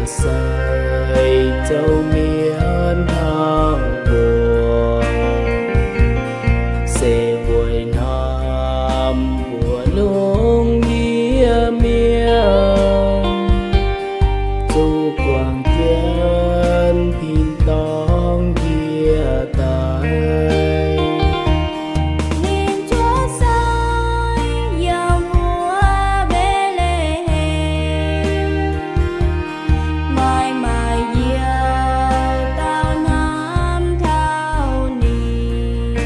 Sai zoux mienv hnangv mbuo, se weic hnamv mbuo lungh ndiev mienh, zuqc guangc jienv tin-dorngh njiec daaih. Ninh cuotv seix yiem wuov Mbetc^le^hem, maaih maaih youh dauh hnamv taux ninh,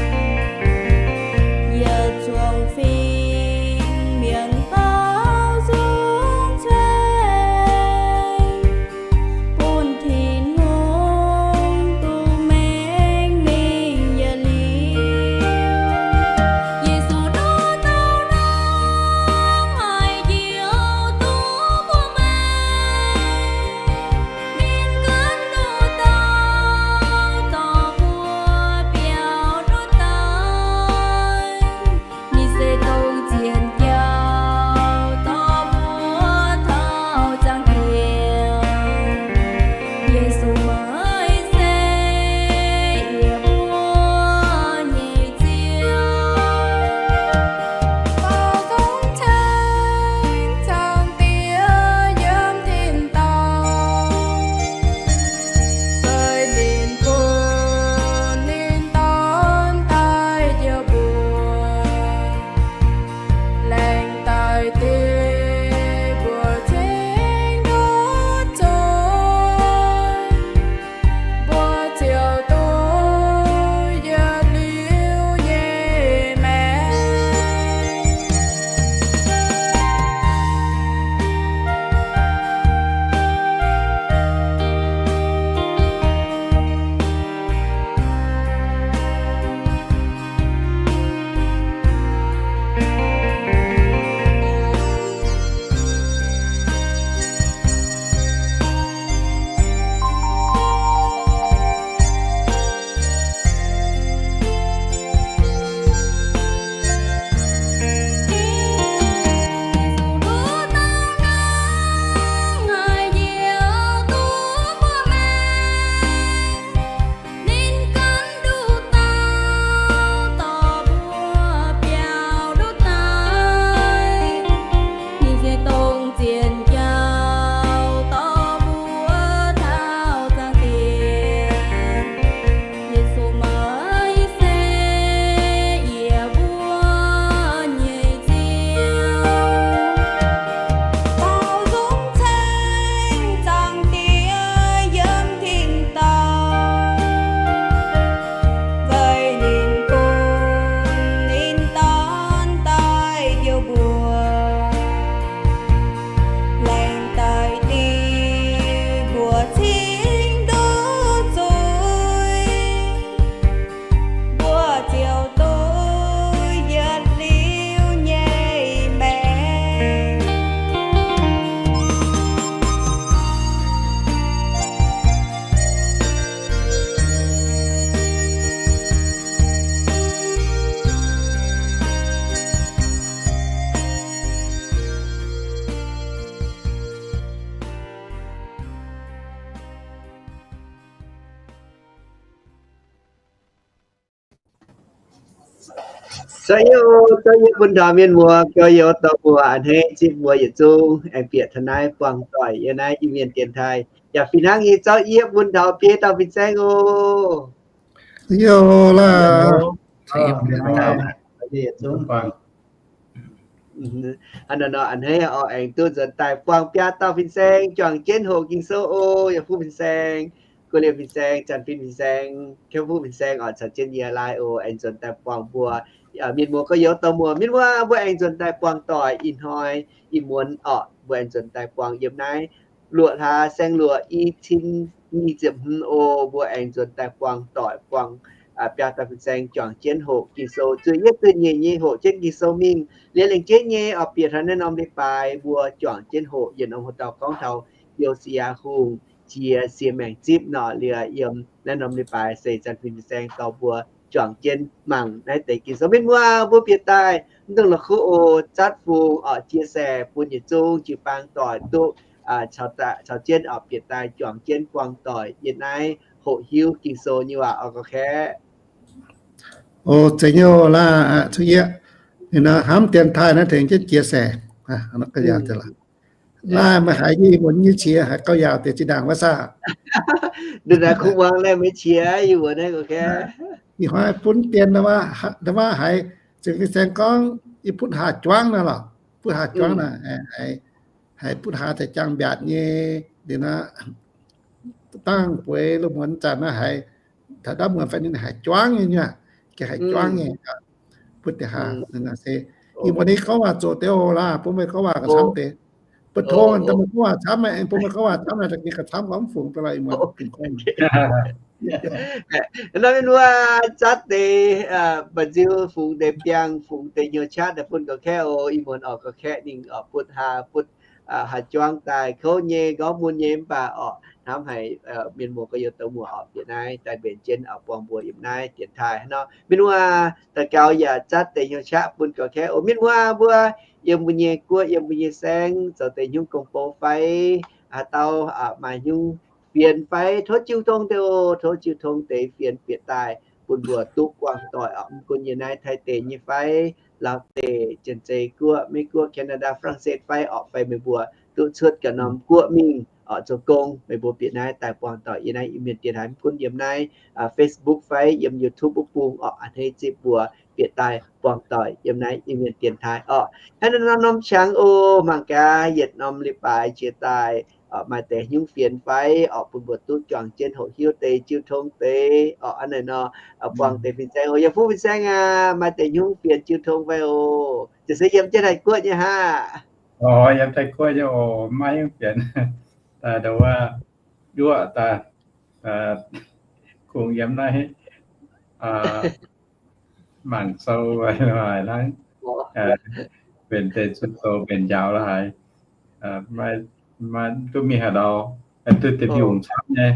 yietc zungv fingx mienh baaux nzung ceng, bun Tin-Hungh duqv maengx mingh yietc liuz. Yesu nduqc dauh hnangv haaix youh duqv mbuo maengx, ninh ganh nduqc dauh dorh mbuo biaux nduqc daaih. Ninh se dongh zien jauv dorh mbuo taux zaangc Diex. Yesu maiv se yie mbuo nyei Ziouv. Baaux nzung ceng zaangc Diex yiem tin-dorngh, weic ninh bun ninh Dorn daaih njoux mbuo, laengz daaih dingh mbuo cingx nduqc zuiz, mbuo ziouc duqv yietc liuz nyei maengc. Ninh ganh nduqc dauh dorh mbuo biaux nduqc daaih. Ninh se dongh zien jauv dorh mbuo taux zaangc Diex. Yesu maiv se yie mbuo nyei Ziouv. Baaux nzung ceng zaangc Diex yiem tin-dorngh, weic ninh bun ninh Dorn daaih njoux mbuo, laengz daaih dingh mbuo cingx nduqc zuiz, mbuo ziouc duqv yietc liuz nyei maengc. Zoux yie, zoux yie bun taux mienh muoz, zoux yie dorh mbuo a'hneiv zipv mbuo yietc zungv aengx bieqc taux naaiv buangh doic yiem naaiv Iu-Mienh dienx taaih. Yaac fih hnangv nyei zoux yie bun taux biei dauh fin-saeng oc. Youz laah. Hnangv naaiv nor a'hneiv oix aengx duqv nzuonx daaih buangh biaa dauh fin-saeng juangc jienv hoqc Ging-Sou oc. Yaac Fuqv fin-saeng, Guoqv Liemh fin-saeng, Zanc Fin fin-saeng, Kouv Fuqv fin-saeng oc, caux jienv yie laai oc, aengx nzuonx daaih buangh mbuo mienh muoz gorx-youz dorh mbuo mienh muoz, mbuo aengx nzuonx daaih buangh doic ih hnoi ih muonz oc. Mbuo aengx nzuonx daaih buangh yiem naaiv luoqc hlaax saeng-luoqc i cin nyic ziepc hmz oc. Mbuo aengx nzuonx daaih buangh doic, buangh biaa dauh fin-saeng juangc jienv hoqc Ging-Sou. Zueiz yietv zueiz nyeic nyei hoqc jienv Ging-Sou mingh. Liuz lengc jeiv nyei oix bieqc taux naaiv norm leiz-baaix mbuo juangc jienv hoqc. Yietc norm hoc dauh gorngv taux Yo^si^yaa Hungh jiex siex maengc zipv nor, liuz yiem naaiv norm leiz-baaix se Zanc Fin fin-saeng dorh mbuo juangc jienv mangc naaiv deix Ging-Sou. Mienh muoz, mbuo bieqc daaih mv dungx la'kuqv oc, zatv fungx oc, chia sẻ bun yietc zungv jiu-baang doic duqv caux jienv oc bieqc daaih juangc jienv buangh doic yiem naaiv hoqc hiuv Ging-Sou nyei waac oc ga'kaeqv. O, zeiz nyei laah, cuotv yie hnamv dienx taaih naaiv tengx jienv jiex se. Naaiv meih haiz yie ih muonz nyei qiex haiz gauh yaauc deix zinh ndaangc wuov saah? Ndongc naaiv kuv muangx naaiv meih qiex yie mbuo naaiv ga'kaeqv. Ih hnoi bun dien nda'waav haiz zengc fin-saeng gorngv yie butv hlaax juangv naaiv lorqc. Butv hlaax juangv naaiv, haiz butv hlaax daaih jangx mbiaatc nyei liuz naaiv, dangh bueix lungh muonz zanc naaiv haiz, taux ndaamv muonz fai ninh haiz juangv nyei, gengh haiz juangv nyei. Butv deix hlaax se, ih muonz ninh gorngv waac zoqc deix oc laah, bun meih gorngv waac gauh camv deix. Bun tong daaih meih gorngv waac camv, bun meih gorngv waac camv naaic, ninh gauh camv gorngv mv fungx daaih lorqc, ih muonz. Nor mienh muoz, zatv deix mba'nziu fungx deix biangh, fungx deix hnyouv qaqv daaih bun ga'kaeqv oc. Ih muonz oc ga'kaeqv ninh oc butv hlaax, butv hlaax juangv daaih kouv nyei, nqorngv mun nyei mv baac oc hnamv haiz mienh muoz gorx-youz douz muoz oc bieqc naaiv daaih mbenc jienv oc buangh mbuo yiem naaiv dienx taaih hnangv nor. Mienh muoz, daux gaux yaac zatv deix hnyouv qaqv bun ga'kaeqv oc. Mienh muoz mbuo yiem mbuo nyei guoqv, yiem mbuo nyei saengv, zoux deix hnyouv gong-bou fai haaix dauh maaih hnyouv fienx fai tov jiu tong deix oc, tov jiu tong deix fienx bieqc daaih bun mbuo duqv buangh doic oc. Mv gunv yiem naaiv Taiv deic nyei fai, Laauv deic, Janx-Zei guoqv, Meiv guoqv, Canada, France fai oc, fai meih mbuo duqv cuotv ganh norm guoqv mingh oc zoux gong, meih mbuo bieqc naaiv daaih buangh doic yiem naaiv Iu-Mienh dienx taaih. Mv gunv yiem naaiv Facebook fai yiem YouTube wuov bung oc, a'hneiv zipv mbuo bieqc daaih buangh doic yiem naaiv Iu-Mienh dienx taaih oc. Hnangv naaiv norm norm qangx oc, mangc gaax yietc norm leiz-baaix jiex daaih maaih deix hnyouv fienx fai oc bun mbuo duqv juangc jienv hoqc hiuv deix jiu tong deix oc. Hnangv naaiv nor, buangh deix fin-saeng oc. Yiem fuqv fin-saeng aac, maaih deix hnyouv fienx jiu tong fai oc? Jiez se yiem jienv Taiv guoqv nyei hnangv. Yiem Taiv guoqv nyei oc, maiv hnyouv fienx. Daaih ndongc wuov, yuoqv daaih, kungx yiem naaiv mangc sou haic hnangv, mbenc deix zunh doz mbenc njaaux la'haic, maiv duqv mingh haaix ndau, duqv deix mbiungc camv nyei.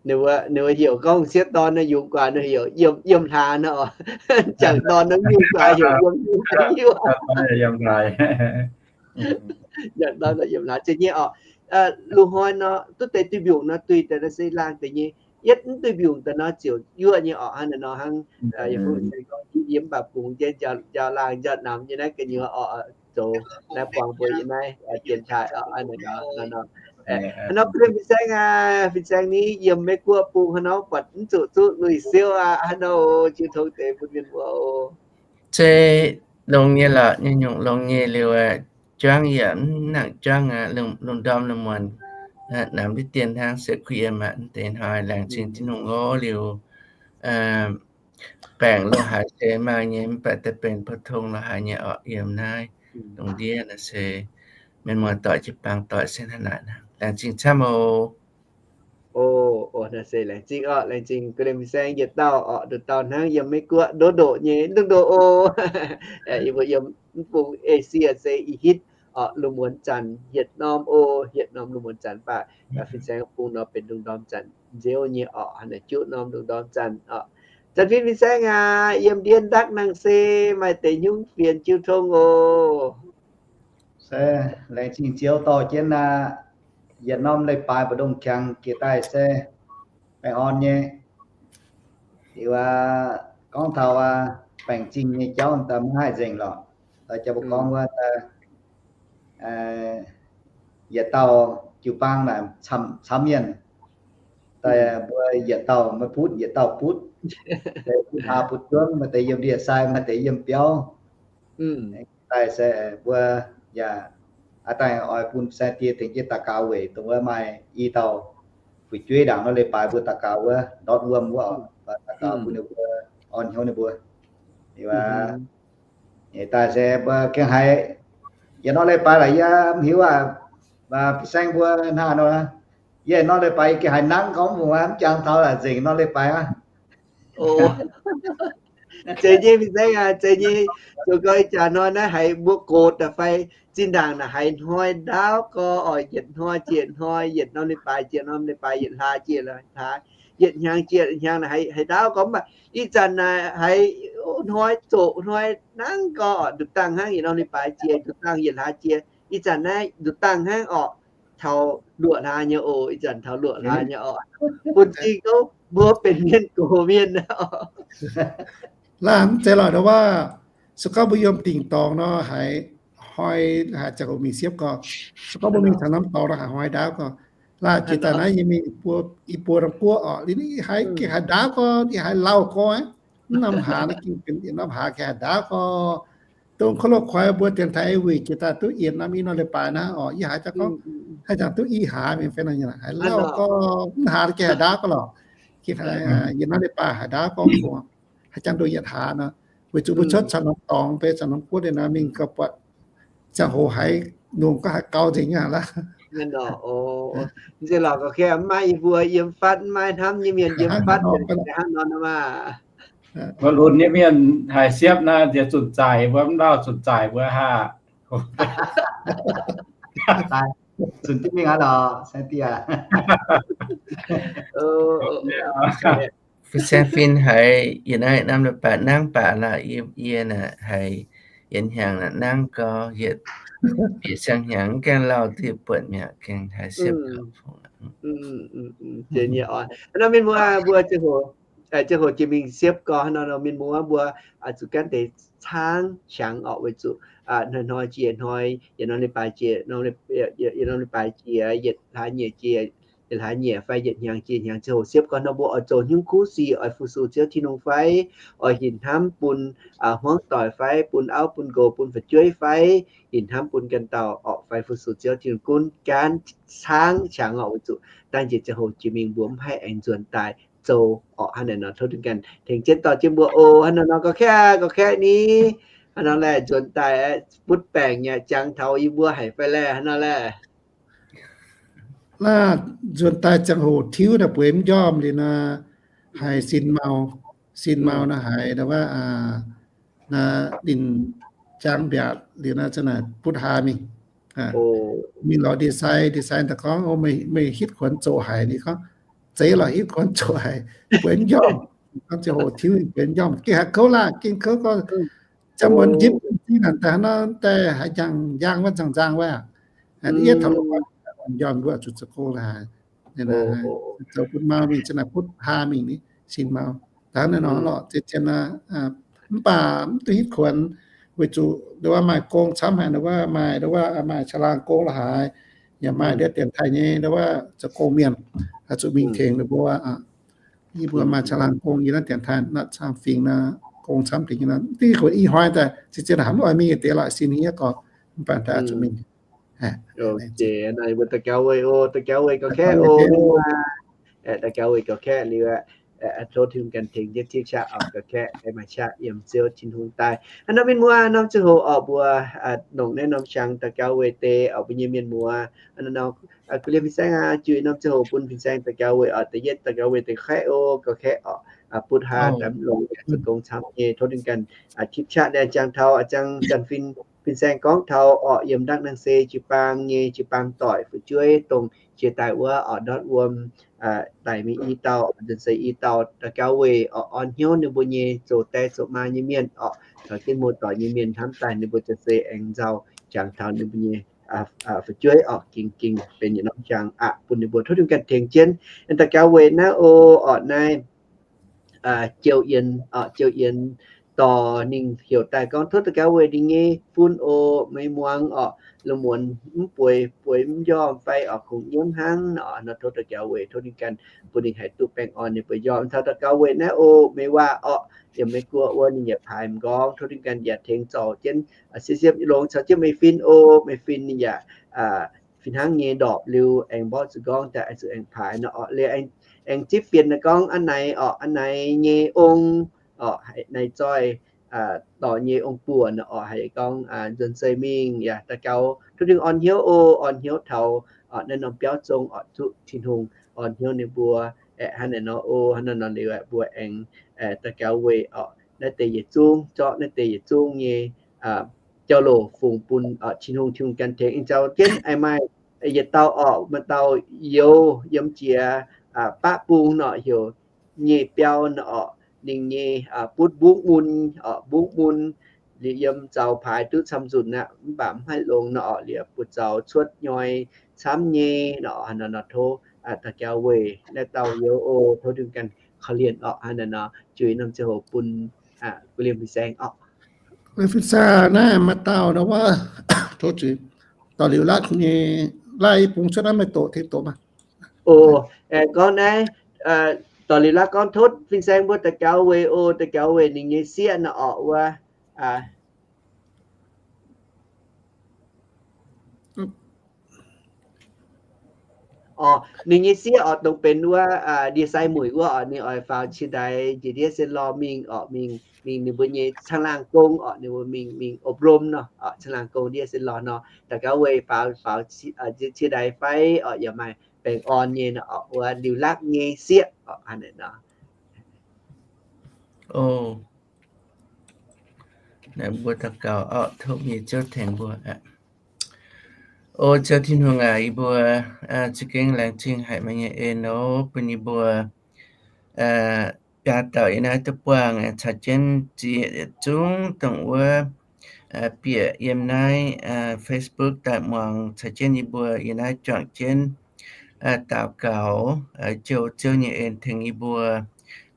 Ninh mbuo heuc gorngv sieqv dorn nor yungz guaax nor heuc yiem hlaax nor, jangc dorn nor mingh guaax heuc yiem hlaax. Jangc dorn nor yiem hlaax zeiz nyei oc. Loz-hnoi nor duqv deix duih mbiungc nor duih daaih nor se laangh deix nyei. Yietv mv duih mbiungc daaih nor ziouc yuoqv nyei oc. Hnangv naaiv nor hnangv, yie mv baac bungx jienv njaaux laangh njaaux namx nyei naaiv gu'nyuoz oc, zoux naaiv buangh mbuo yiem naaiv dienx taaih oc. Hnangv nor, hnangv nor, guv lienh fin-saeng aac, fin-saeng ni yiem Meiv Guoqv bung hnangv nor buatc mv zuqc zuqv lui siouv aqv. Hnangv nor, jiu tong deix bun mienh muoz oc. Se longx nyei lorqc, nyei nyungc longx nyei liuz, juangv yaac mv nangc juangv aqv. Lungh ndorm lungh muonc namx ndiev dien hnangv se kuh yiem aqv. Deix hnoi laengz zingh Tin-Hungh oc. Liuz baengc lo haaix se maaih nyei, mv baac daaih benx pou-tong lo haaix nyei orqc, yiem naaiv lungh ndiev naaiv se mienh muoz doic jiu-baang doic se hnangv naaic. Laengz zingh camv oc. O, naaiv se laengz zingh orqc, laengz zingh guv lienh fin-saeng yietc dauh orqc, nduqc dauh hnangv yiem Meiv Guoqv ndoqv ndoqc nyei, ndoqv ndoqc oc. Yie mbuo yiem mv bung Esie se ih hitv orqc, lungh muonz zanc hietc norm oc, hietc norm lungh muonz zanc baac fin-saeng bung nor benx lungh ndorm zanc nziouv nyei orqc, haaix naaic juqv norm lungh ndorm zanc orqc. Zanc fin fin-saeng aac, yiem ndiev ndakv nangh se maaih deix hnyouv fienx jiu tong oc. Se laengz zingh Ziouv dorh jienv aqv. Yietc norm leiz-baaix mbu'ndongx qangx jiex daaih se baengh orn nyei. Liuz aqv, gorngv taux aqv, baengc zingh nyei jauv daaih maiv haih nzengc lorqc. Daaih jauv mbuo gorngv wuov, yietc dauh jiu-baang naaic camv mienh, daaih mbuo yietc dauh maiv butv, yietc dauh butv. Deix butv hlaax butv juov, maaih deix yiem ndie-sai, maaih deix yiem biauv. Daaih se mbuo yaac aav dangh oix bun sai-diex tengx jienv daux gaux weic dongh wuov maaih i dauh fu'jueiv ndaangc nor leiz-baaix mbuo daux gaux wuov, ndortv wuom wuov, daux gaux bun ninh mbuo, orn hnyouv ninh mbuo. Liuz aqv, daaih se mbuo gengh haiz yietc norm leiz-baaix laaix yie mv hiuv aqv, fin-saeng mbuo hnangv nor, yie norm leiz-baaix yie gengh haiz nangv gorngv mv baac mv jangx taux laaix nzengc norm leiz-baaix aqv. Zeiz nyei fin-saeng aac, zeiz nyei. Zoux gau ih jaax hnoi naaiv haiz mbuo gox daaih fai zinh ndaangc naaic haiz hnoi ndaauv gau oc, yietc hnoi jiex hnoi, yietc norm leiz-baaix jiex norm leiz-baaix, yietc hlaax jiex hlaax. yietc hnyangx jiex hnyangx haiz ndaauv gorx mv baac ih zanc naaic haiz hnoi zoqc hnoi nangv gorx oc, nduqc dangh hnangv yietc norm leiz-baaix jiex, nduqc dangh yietc hlaax jiex. Ih zanc naaiv nduqc dangh hnangv oc, taux luoqc hlaax nyei oc, ih zanc taux luoqc hlaax nyei oc. Bun zingh gorngv mbuo benx mienh gox mienh oc. Laanh mv zeiz lorqc, ndau wuov, se gorngv mbuo yiem dingc dorngx nor haiz hnoi, haiz ziangh hoc mingh siepv gorx. Se gorngv mbuo mingh taux norm dorngx nor haiz hnoi ndaauv gorx. Laanh jiex daaih naaiv yie mingh buo, i buo norm guoqv oc, liuz naaiv haiz gengh haiz ndaauv gorx, yie haiz lauh gorx, mv norm hlaax naaiv gengh benx yietc norm hlaax gengh haiz ndaauv gorx. Dongh ครอบครัว mbuo dienx taaih wuic jiex daaih duqv yietc norm i norm leiz-baaix naaiv oc, yie haiz jangx gorngv haaix jangx duqv i hlaax mingh fai nor, haiz lauh gorx, mv hlaax gengh haiz ndaauv gorx lorqc. Gengh haiz yietc norm leiz-baaix haiz ndaauv gorx, haaix jangx nduqc yietc hlaax nor. Weic zuqc mbuo cuotv caux norm dorngx, beiv caux norm guoqv deix nor mingh gauh buatc ziangh hoc haiz lungh gorngv haiz gau nzengc aqv lorqc. Mv zeiz lorqc, ga'keh mv maaih yie mbuo yiem fatv mv maaih hnamv nyei mienh yiem fatv hnangv nor maah. Mbuo lunx nyei mienh haiz siepv naaiv nziex zunc zaaic mbuo mv lauh, zunc zaaic mbuo haah. Zunc diqv mingh aqv lorqc, sai diex. Fin-saeng fin haiz yietc norm leiz-baaix nangv baac lorqc, yie naaic haiz yietc hnyangx nangv gorx, yietc bieqc siang-hnyangx mv gaengh lauh duqv buatc mi'aqv, gaengh haiz siepv. Hnangv nor mienh muoz mbuo ziangh hoc jiex mingh siepv gorx, hnangv nor mienh muoz mbuo zuqc gaanv deix caangv qangx orqc, weic zuqc hnoi-hnoi jiex hnoi, yietc norm leiz-baaix jiex, yietc norm leiz-baaix jiex, yietc hlaax nyieqc jiex yietc hlaax nyieqc fai yietc hnyangx jiex hnyangx ziangh hoc siepv gorx nor, mbuo oix zoux hnyouv kuv sic, oix fu-sux Ziouv Tin-Hungh fai, oix hinc hnamv bun hmuangv doic fai, bun auv bun nqox, bun fu'jueiv fai, hinc hnamv bun ganh dauh orqc, fai fu-sux Ziouv Tin-Hungh gunv gaanv caangv qangx orqc, weic zuqc dangh jiex ziangh hoc jiex mingh mbuo mv haih aengx nzuonx daaih zoux orqc. Hnangv naaic nor tov Tin-Hungh ganh tengx jienv dorh jienv mbuo oc. Hnangv naaic nor gorx-kaeqv, gorx-kaeqv ni, hnangv nor laeh nzuonx daaih butv baengc nyei jangx taux yie mbuo haic fai laeh, hnangv nor laeh. Naaiv nzuonx daaih ziangh hoc tiuv naaic bueix mv njormh liuz nor, haiz sin mau, sin mau nor haiz ndau wuov, ninh jangx mbiaatc liuz nor, zanc naaic butv haa mingh, mingh lorz ndie-sai, ndie-sai daaih gorngv, meih hitv kuonx zoqc haic? Ninh gorngv, zeiz lorqc, hitv kuonx zoqc haic, bueix mv njormh. Gorngv ziangh hoc tiuv bueix mv njormh, gengh haiz kouv laah, gengh kouv gorngv, ziangh muonz njipv zinh naanc daaih hnangv nor, daaih haiz njang njang wuov, nzang nzang wuov. Yietv taux loz-hnoi njormh wuov zuqc zoux gong lorqc haic. Zoux butv mau mingh, zanc naaic butv haa mingh ni, sin mau. Dangh naaiv nor lorqc, zien zien, mv baac mv duqv hitv kuonx, weic zuqc ndau wuov maaih gong camv haic, ndau wuov maaih, ndau wuov maaih caangh laangh gong lorqc haic, yaac maaih ndiev dienx taaih nyei ndau wuov zoux gong mienh, zuqc mingh tengx ninh mbuo. Yie mbuo maaih caangh laangh gong yiem naaiv dienx taaih naaiv camv fingx nor, gong camv fingx nor, mv duqv hitv kuonx. Ih hnoi daaih zien zien haiz mv oix mingh deix lorqc, sin hniev gorx, mv baac daaih zuqc mingh. Daux gaux weic oc, daux gaux weic gorx-kaeqv oc. Daux gaux weic gorx-kaeqv liuz, tov Tin-Hungh ganh tengx jienv tipv qaqv orqc, gorx-kaeqv maaih qaqv yiem Ziouv Tin-Hungh daaih. Hnangv nor mienh muoz, norm ziangh hoc orqc mbuo longc naaiv norm qangx daux gaux weic deix orqc mbuo nyei mienh muoz. Hnangv nor, kuv liemh fin-saeng aqv, juix norm ziangh hoc bun fin-saeng daux gaux weic orqc, da'yietv daux gaux weic deix kaeqv oc, gorx-kaeqv orqc, butv haa daaih mv longx, zoux gong camv nyei. Tov ninh ganh tipv qaqv liuz jangx taux, jangx zanc fin, fin-saeng gorngv taux orqc, yiem Ndakv Nang Se jiu-baang nyei jiu-baang doic fu'jueiv dongh jiex daaih wuov orqc, ndortv wuom daic mingh i dauh, nzuonx seix i dauh, daux gaux weic orqc, orn hnyouv ninh mbuo nyei zoux die zoux maa nyei mienh orqc, caux jienv muoz-doic nyei mienh hnamv daaih ninh mbuo nzuonx seix aengx nzauh jangx taux ninh mbuo nyei fu'jueiv orqc, gengh gengh benx yietc norm qangx aqv bun ninh mbuo. Tov Tin-Hungh ganh tengx jienv. Aengx daux gaux weic naaiv oc, orqc naaiv Jouh Yienx, Jouh Yienx dorh ninh heuc daaih gorngv, tov daux gaux weic ninh nyei fun oc, meih muangx orqc, lungh muonz mv bueix, bueix mv njormh fai orqc, kungx nyiemv hnangv nor, tov daux gaux weic, tov ninh ganh bun ninh haih duqv baengh orn ninh bueix njormh. Taux daux gaux weic naaiv oc, meih waac orqc, yiem Meiv Guoqv wuov ninh yaac paaix m'nqorngv, tov ninh ganh yaac tengx zorc jienv, siepv-siepv longx caux jienv meih fin oc, meih fin ninh yaac fih hnangv nyei ndorpc liuz aengx mborqv zuqc m'nqorngv daaih, zuqc aengx paaix nor orqc, liuz aengx zipv fienx naaiv gorngv a'naaiv orqc, a'naaiv nyei ong orqc, naaiv zoih dorh nyei ong-buoc nor orqc, haih gorngv nzuonx seix mingh yaac daux gaux tov ninh orn hnyouv oc, orn hnyouv taux naaiv norm biauv zong orqc, zuqv Tin-Hungh orn hnyouv ninh mbuo. Aeqv, hnangv naaiv nor oc, hnangv naaiv nor liuz mbuo aengx daux gaux weic orqc naaiv deix yietc zungv, zorqv naaiv deix yietc zungv nyei jauv-louc fungx bun Tin-Hungh, Tin-Hungh ganh tengx. Aengx nzauh jienv aengx maaih yietc dauh orqc, maaih dauh youz yiem jiex baqv bung nor heuc nyei biauv nor orqc, ninh nyei butv mbungv mun orqc, mbungv mun liuz yiem zaux paaix duqv camv nzunc aqv, mv baac mv haih longx nor orqc, liuz buoz-zaux cuotv nyoi camv nyei nor, nor tov daux gaux weic naaiv dauh youz oc, tov dinh ganh korv-lienh orqc, naaiv nor juix norm ziangh hoc bun guv liemh fin-saeng orqc. Fin-saeng naaiv maaih dauh nor wuov, tov zuqc dorh liuz lakv nyei, laih bung cuotv naaiv meih doqc tengx doqc maah. Oc, gorngv naaiv, dorh liuz lakv gorngv tov fin-saeng mbuo daux gaux weic oc, daux gaux weic ninh nyei sieqv nor orqc wuov. Orqc, ninh nyei sieqv orqc dongh benx wuov ndie-sai mueic wuov orqc, ninh oix faaux cie ndaix njiec ndiev se lorh mingh orqc, mingh ninh mbuo nyei caangh laangh gong orqc, ninh mbuo mingh, mingh obv lomv nor, caangh laangh gong ndiev se lorh nor, daux gaux weic faaux, faaux cie ndaix fai orqc, yaac maaih baengh orn nyei nor orqc, wuov liuz lakv nyei sieqv orqc, hnangv naaiv nor. Oc, mbuo daux gaux orqc, tov nyei Ziouv tengx mbuo aqv. O Ziouv Tin-Hungh aac, yie mbuo za'gengh laengz zingh haic meih nyei en nor bun yie mbuo biaa dauh yiem naaiv duqv buangh caux jienv ziex yietc zungv dongh wuov bieqc yiem naaiv Facebook daaih muangx caux jienv yie mbuo yiem naaiv juangc jienv daux gaux, jouh Ziouv nyei en tengx yie mbuo.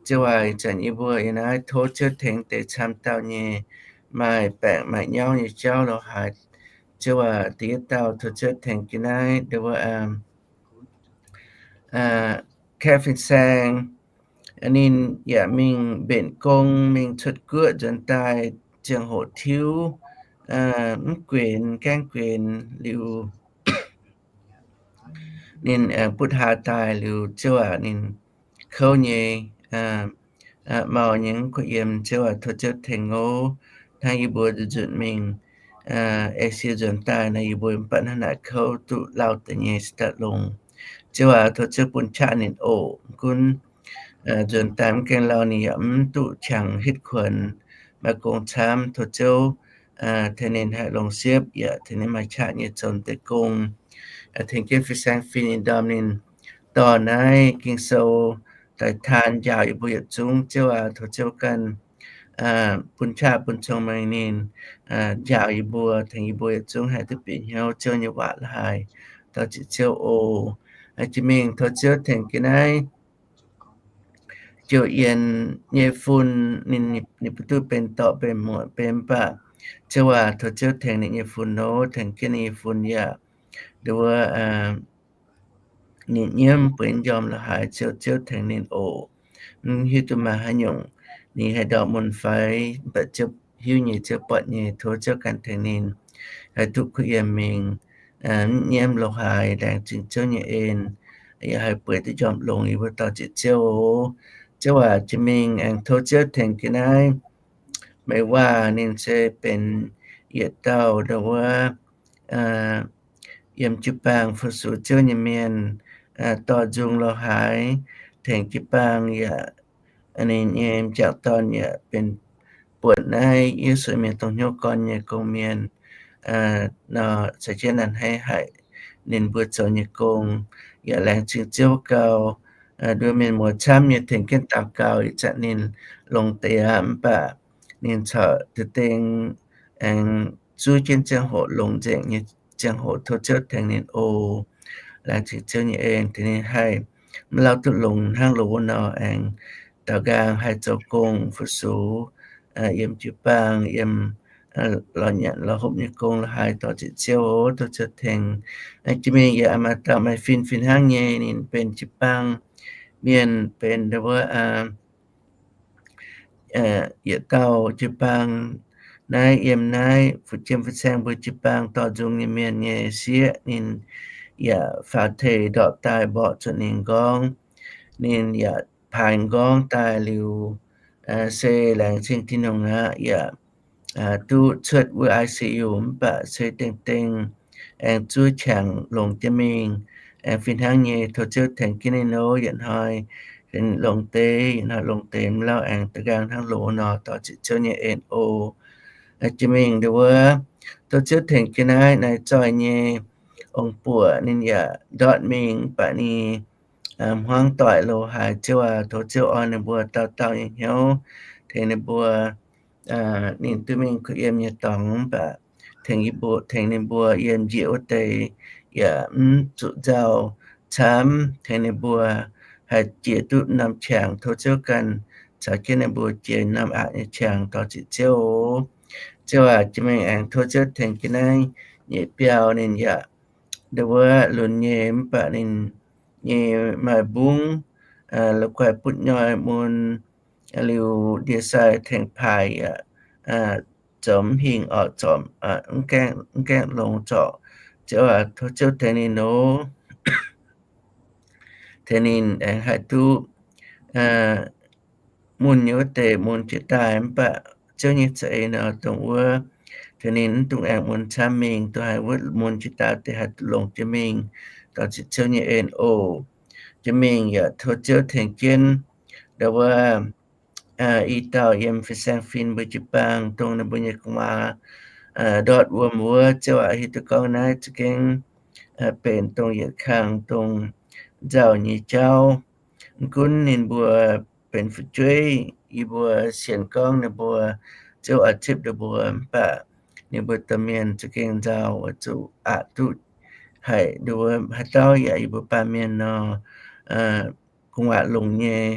Ziouv aac, ih zanc yie mbuo yiem naaiv tov Ziouv tengx deix camv dauh nyei maaih baengc maaih nyauv nyei jauv lorz haaix. Ziouv aac, da'yietv dauh tov Ziouv tengx jienv naaiv ndau wuov Kaeqv fin-saeng, ninh yaac mingh mbenc gong, mingh cuotv guoqv nzuonx daaih ziangh hoc tiuv, mv guenx, gaengh guenx liuz, ninh aengx butv haa daaih liuz, Ziouv aac, ninh kouv nyei, mau nyei, mv kuv yiem. Ziouv aac, tov Ziouv tengx oc. Hnangv yie mbuo nzunc mingh Asia nzuonx daaih nor, yie mbuo mv baac hnangv naaic kouv duqv lauh deix nyei se daaih longx. Ziouv aac, tov Ziouv bun qaqv ninh oc. Mv gunv nzuonx daaih mv gaengh lauh, ninh yaac mv duqv qangx hitv kuonx, maaih gong camv. Tov Ziouv tengx ninh haih longx siepv, yaac tengx ninh maaih qaqv nyei zoux deix gong, tengx jienv fin-saeng fin-saeng ninh ndorm ninh dorh naaiv Ging-Sou daaih taan njaaux yie mbuo yietc zungv. Ziouv aac, tov Ziouv ganh bun qaqv bun cong-mengh ninh njaaux yie mbuo, tengx yie mbuo yietc zungv haih duqv bieqc hnyouv Ziouv nyei waac la'haaix. Dorh ziec Ziouv oc. Jiex mingh tov Ziouv tengx jienv naaiv jouh yien nyei fun, ninh, ninh mv duqv benx dorqc benx muoqc benx, mv baac Ziouv aac, tov Ziouv tengx ninh nyei fun nor, tengx jienv ninh nyei fun yaac nduov ninh nyiemv bueix njormh la'haaix, Ziouv, Ziouv tengx ninh oc. Mv hiuv duqv maaih haaix nyungc ninh haih ndortv mun fai, mv baac Ziouv hiuv nyei, Ziouv buatc nyei. Tov Ziouv ganh tengx ninh haih duqv kuh yiem mingh, mv nyiemv la'haaix, laengz zingh Ziouv nyei en, yaac haih bueix duqv njormh longx. Yie mbuo dorh ziec Ziouv oc. Ziouv aac, jiex mingh aengx tov Ziouv tengx jienv naaiv Meih Waac, ninh se benx yietc dauh ndau wuov yiem jiu-baang fu-sux Ziouv nyei mienh, dorh nzung la'haaix, tengx jiu-baang yaac ninh nyei m'jangc dorn yaac benx buonc naaiv Yesu mienh dongh hnyouv gorn nyei gong-mienh nor, caux jienv naaiv hnangv haic ninh mbuo zoux nyei gong. Yaac laengz zingh Ziouv gau, nduov mienh muoz camv nyei tengx jienv daux gaux ih zanc ninh longx deix aqv, mv baac ninh corc deix deng aengx zuov jienv ziangh hoc longx nzengc nyei ziangh hoc tov Ziouv tengx ninh oc. Laengz zingh Ziouv nyei en tengx ninh haih maiv lauh duqv longx hnangv loz wuov nor aengx daaux nqaang haih zoux gong fu-sux yiem jiu-baang, yiem lorz nyanc lorz hopv nyei gong la'haaix. Dorh ziec Ziouv oc, tov Ziouv tengx. Jiex mingh yaac maaih dauh maaih fin fih hnangv nyei, ninh benx jiu-baang mienh, benx ndau wuov yietc dauh jiu-baang naaiv yiem naaiv fu-jiem fu-saeng mbuo jiu-baang dorh nzung nyei mienh nyei sieqv. Ninh yaac faaux tengx ndortv daaih mborqv zuqc ninh m'nqorngv. Ninh yaac paaix m'nqorngv daaih liuz, se laengz zingh Tin-Hungh aqv, yaac duqv cuotv wuov I C U, mv baac se deng deng aengx zuov qangx longx jienv mingh. Aengx fih hnangv nyei tov Ziouv tengx jienv ninh oc. Yietc hnoi longx deix, yietc hnoi longx deix, mv lauh aengx daaux nqaang hnangv loz nor. Dorh ziec Ziouv nyei en oc. Jiex mingh ndau wuov, tov Ziouv tengx jienv naaiv naaiv zoih nyei ong-buoc, ninh yaac ndortv mingh, mv baac ninh hmuangv doic loz-haaix. Ziouv aac, tov Ziouv orn ninh mbuo dauh dauh nyei hnyouv, tengx ninh mbuo ninh duqv mingh kuh yiem nyei dorngx, mv baac tengx yie mbuo, tengx ninh mbuo yiem njiec wuov deix yaac mv zuqc nzauh camv, tengx ninh mbuo haih jiex duqv norm qangx. Tov Ziouv ganh caux jienv ninh mbuo jiex norm aqc nyei qangx. Dorh ziqc Ziouv oc. Ziouv aac, jiex mingh aengx tov Ziouv tengx jienv naaiv nyeic biauv ninh yaac ndau wuov lunx nyei, mv baac ninh nyei maaih mbungv la'guaih butv nyoi mun liuz ndie-sai tengx paaix yaac zoux mv hingh orqc, zoux mv gaengh longx zorqv. Ziouv aac, tov Ziouv tengx ninh oc. Tengx ninh aengx haih duqv mun nyei wuov deix mun jiex daaih, mv baac Ziouv nyei za'eix nor dongh wuov, tengx ninh mv dungx aengx mun camv mingh, dongh haaix wuov mun jiex daaih deix haih duqv longx jiex mingh, dorh ziqc Ziouv nyei en oc. Jiex mingh yaac tov Ziouv tengx jienv ndau wuov i dauh yiem fin-saeng fin mbuo jiu-baang, dongh ninh mbuo nyei gu'nguaaz ndortv wuom wuov, Ziouv aac, hiuv duqv gorngv naaiv za'gengh benx dongh yietc kang dongh nzauh nyei jauv. Mv gunv ninh mbuo benx fu'jueiv, yie mbuo sienx gorngv ninh mbuo Ziouv oix zipv ninh mbuo, mv baac ninh mbuo domh mienh za'gengh nzauh, oix zuqc aqc duqv haic nduov haaix dauh yaac yie mbuo baamh mienh nor, gu'nguaaz longx nyei,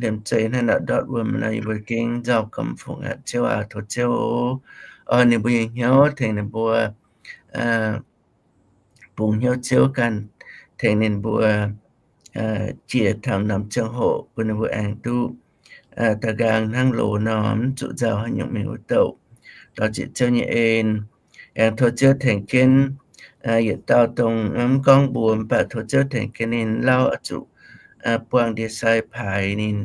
liemh zeih hnangv nor ndortv wuom nor, yie mbuo gengh nzauh gamh fungc aqv. Ziouv aac, tov Ziouv oc, orn ninh mbuo nyei hnyouv tengx ninh mbuo bungx hnyouv Ziouv ganh tengx ninh mbuo jiex taux norm ziangh hoc bun ninh mbuo aengx duqv daaux nqaang hnangv loz nor, mv zuqc nzauh haaix nyungc mingh wuov douc. Dorh ziqc Ziouv nyei en. Aengx tov Ziouv tengx jienv yietc dauh dongh mv gorngv mbuox, mv baac tov Ziouv tengx jienv ninh lauh oix zuqc buangh ndie-sai paaix ninh,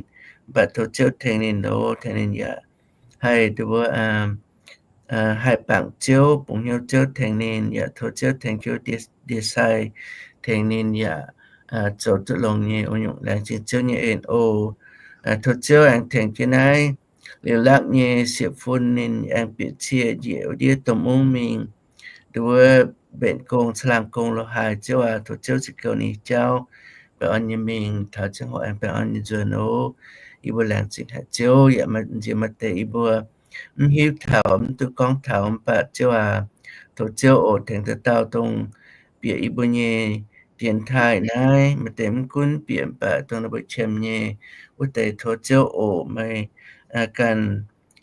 mv baac tov Ziouv tengx ninh loz, tengx ninh yaac haih nduov haih bangc Ziouv, bungx hnyouv Ziouv tengx ninh, yaac tov Ziouv tengx jienv ndie-sai tengx ninh yaac zoux duqv longx nyei wuov nyungc. Laengz zingh Ziouv nyei en oc. Tov Ziouv aengx tengx jienv naaiv liuz lakv nyei sieqv-fun ninh aengx bieqc cie njiec wuov ndiev domh mungv mingh nduov mbenc gong caangh laangh gong lo haaix. Ziouv aac, tov Ziouv cingx goux ninh jauv, baengh orn nyei mingh taux ziangh hoc aengx baengh orn nyei nzuonx oc. Yie mbuo laengz zingh haic Ziouv, yaac nziex maaih deix yie mbuo mv hiuv taux, mv duqv gorngv taux, mv baac Ziouv aac, tov Ziouv oc tengx dauh dauh dongh bieqc yie mbuo nyei dienx taaih naaiv. Maaih deix mv gunv bieqc, mv baac dongh ninh mbuo qiemx nyei wuov deix, tov Ziouv oc meih ganh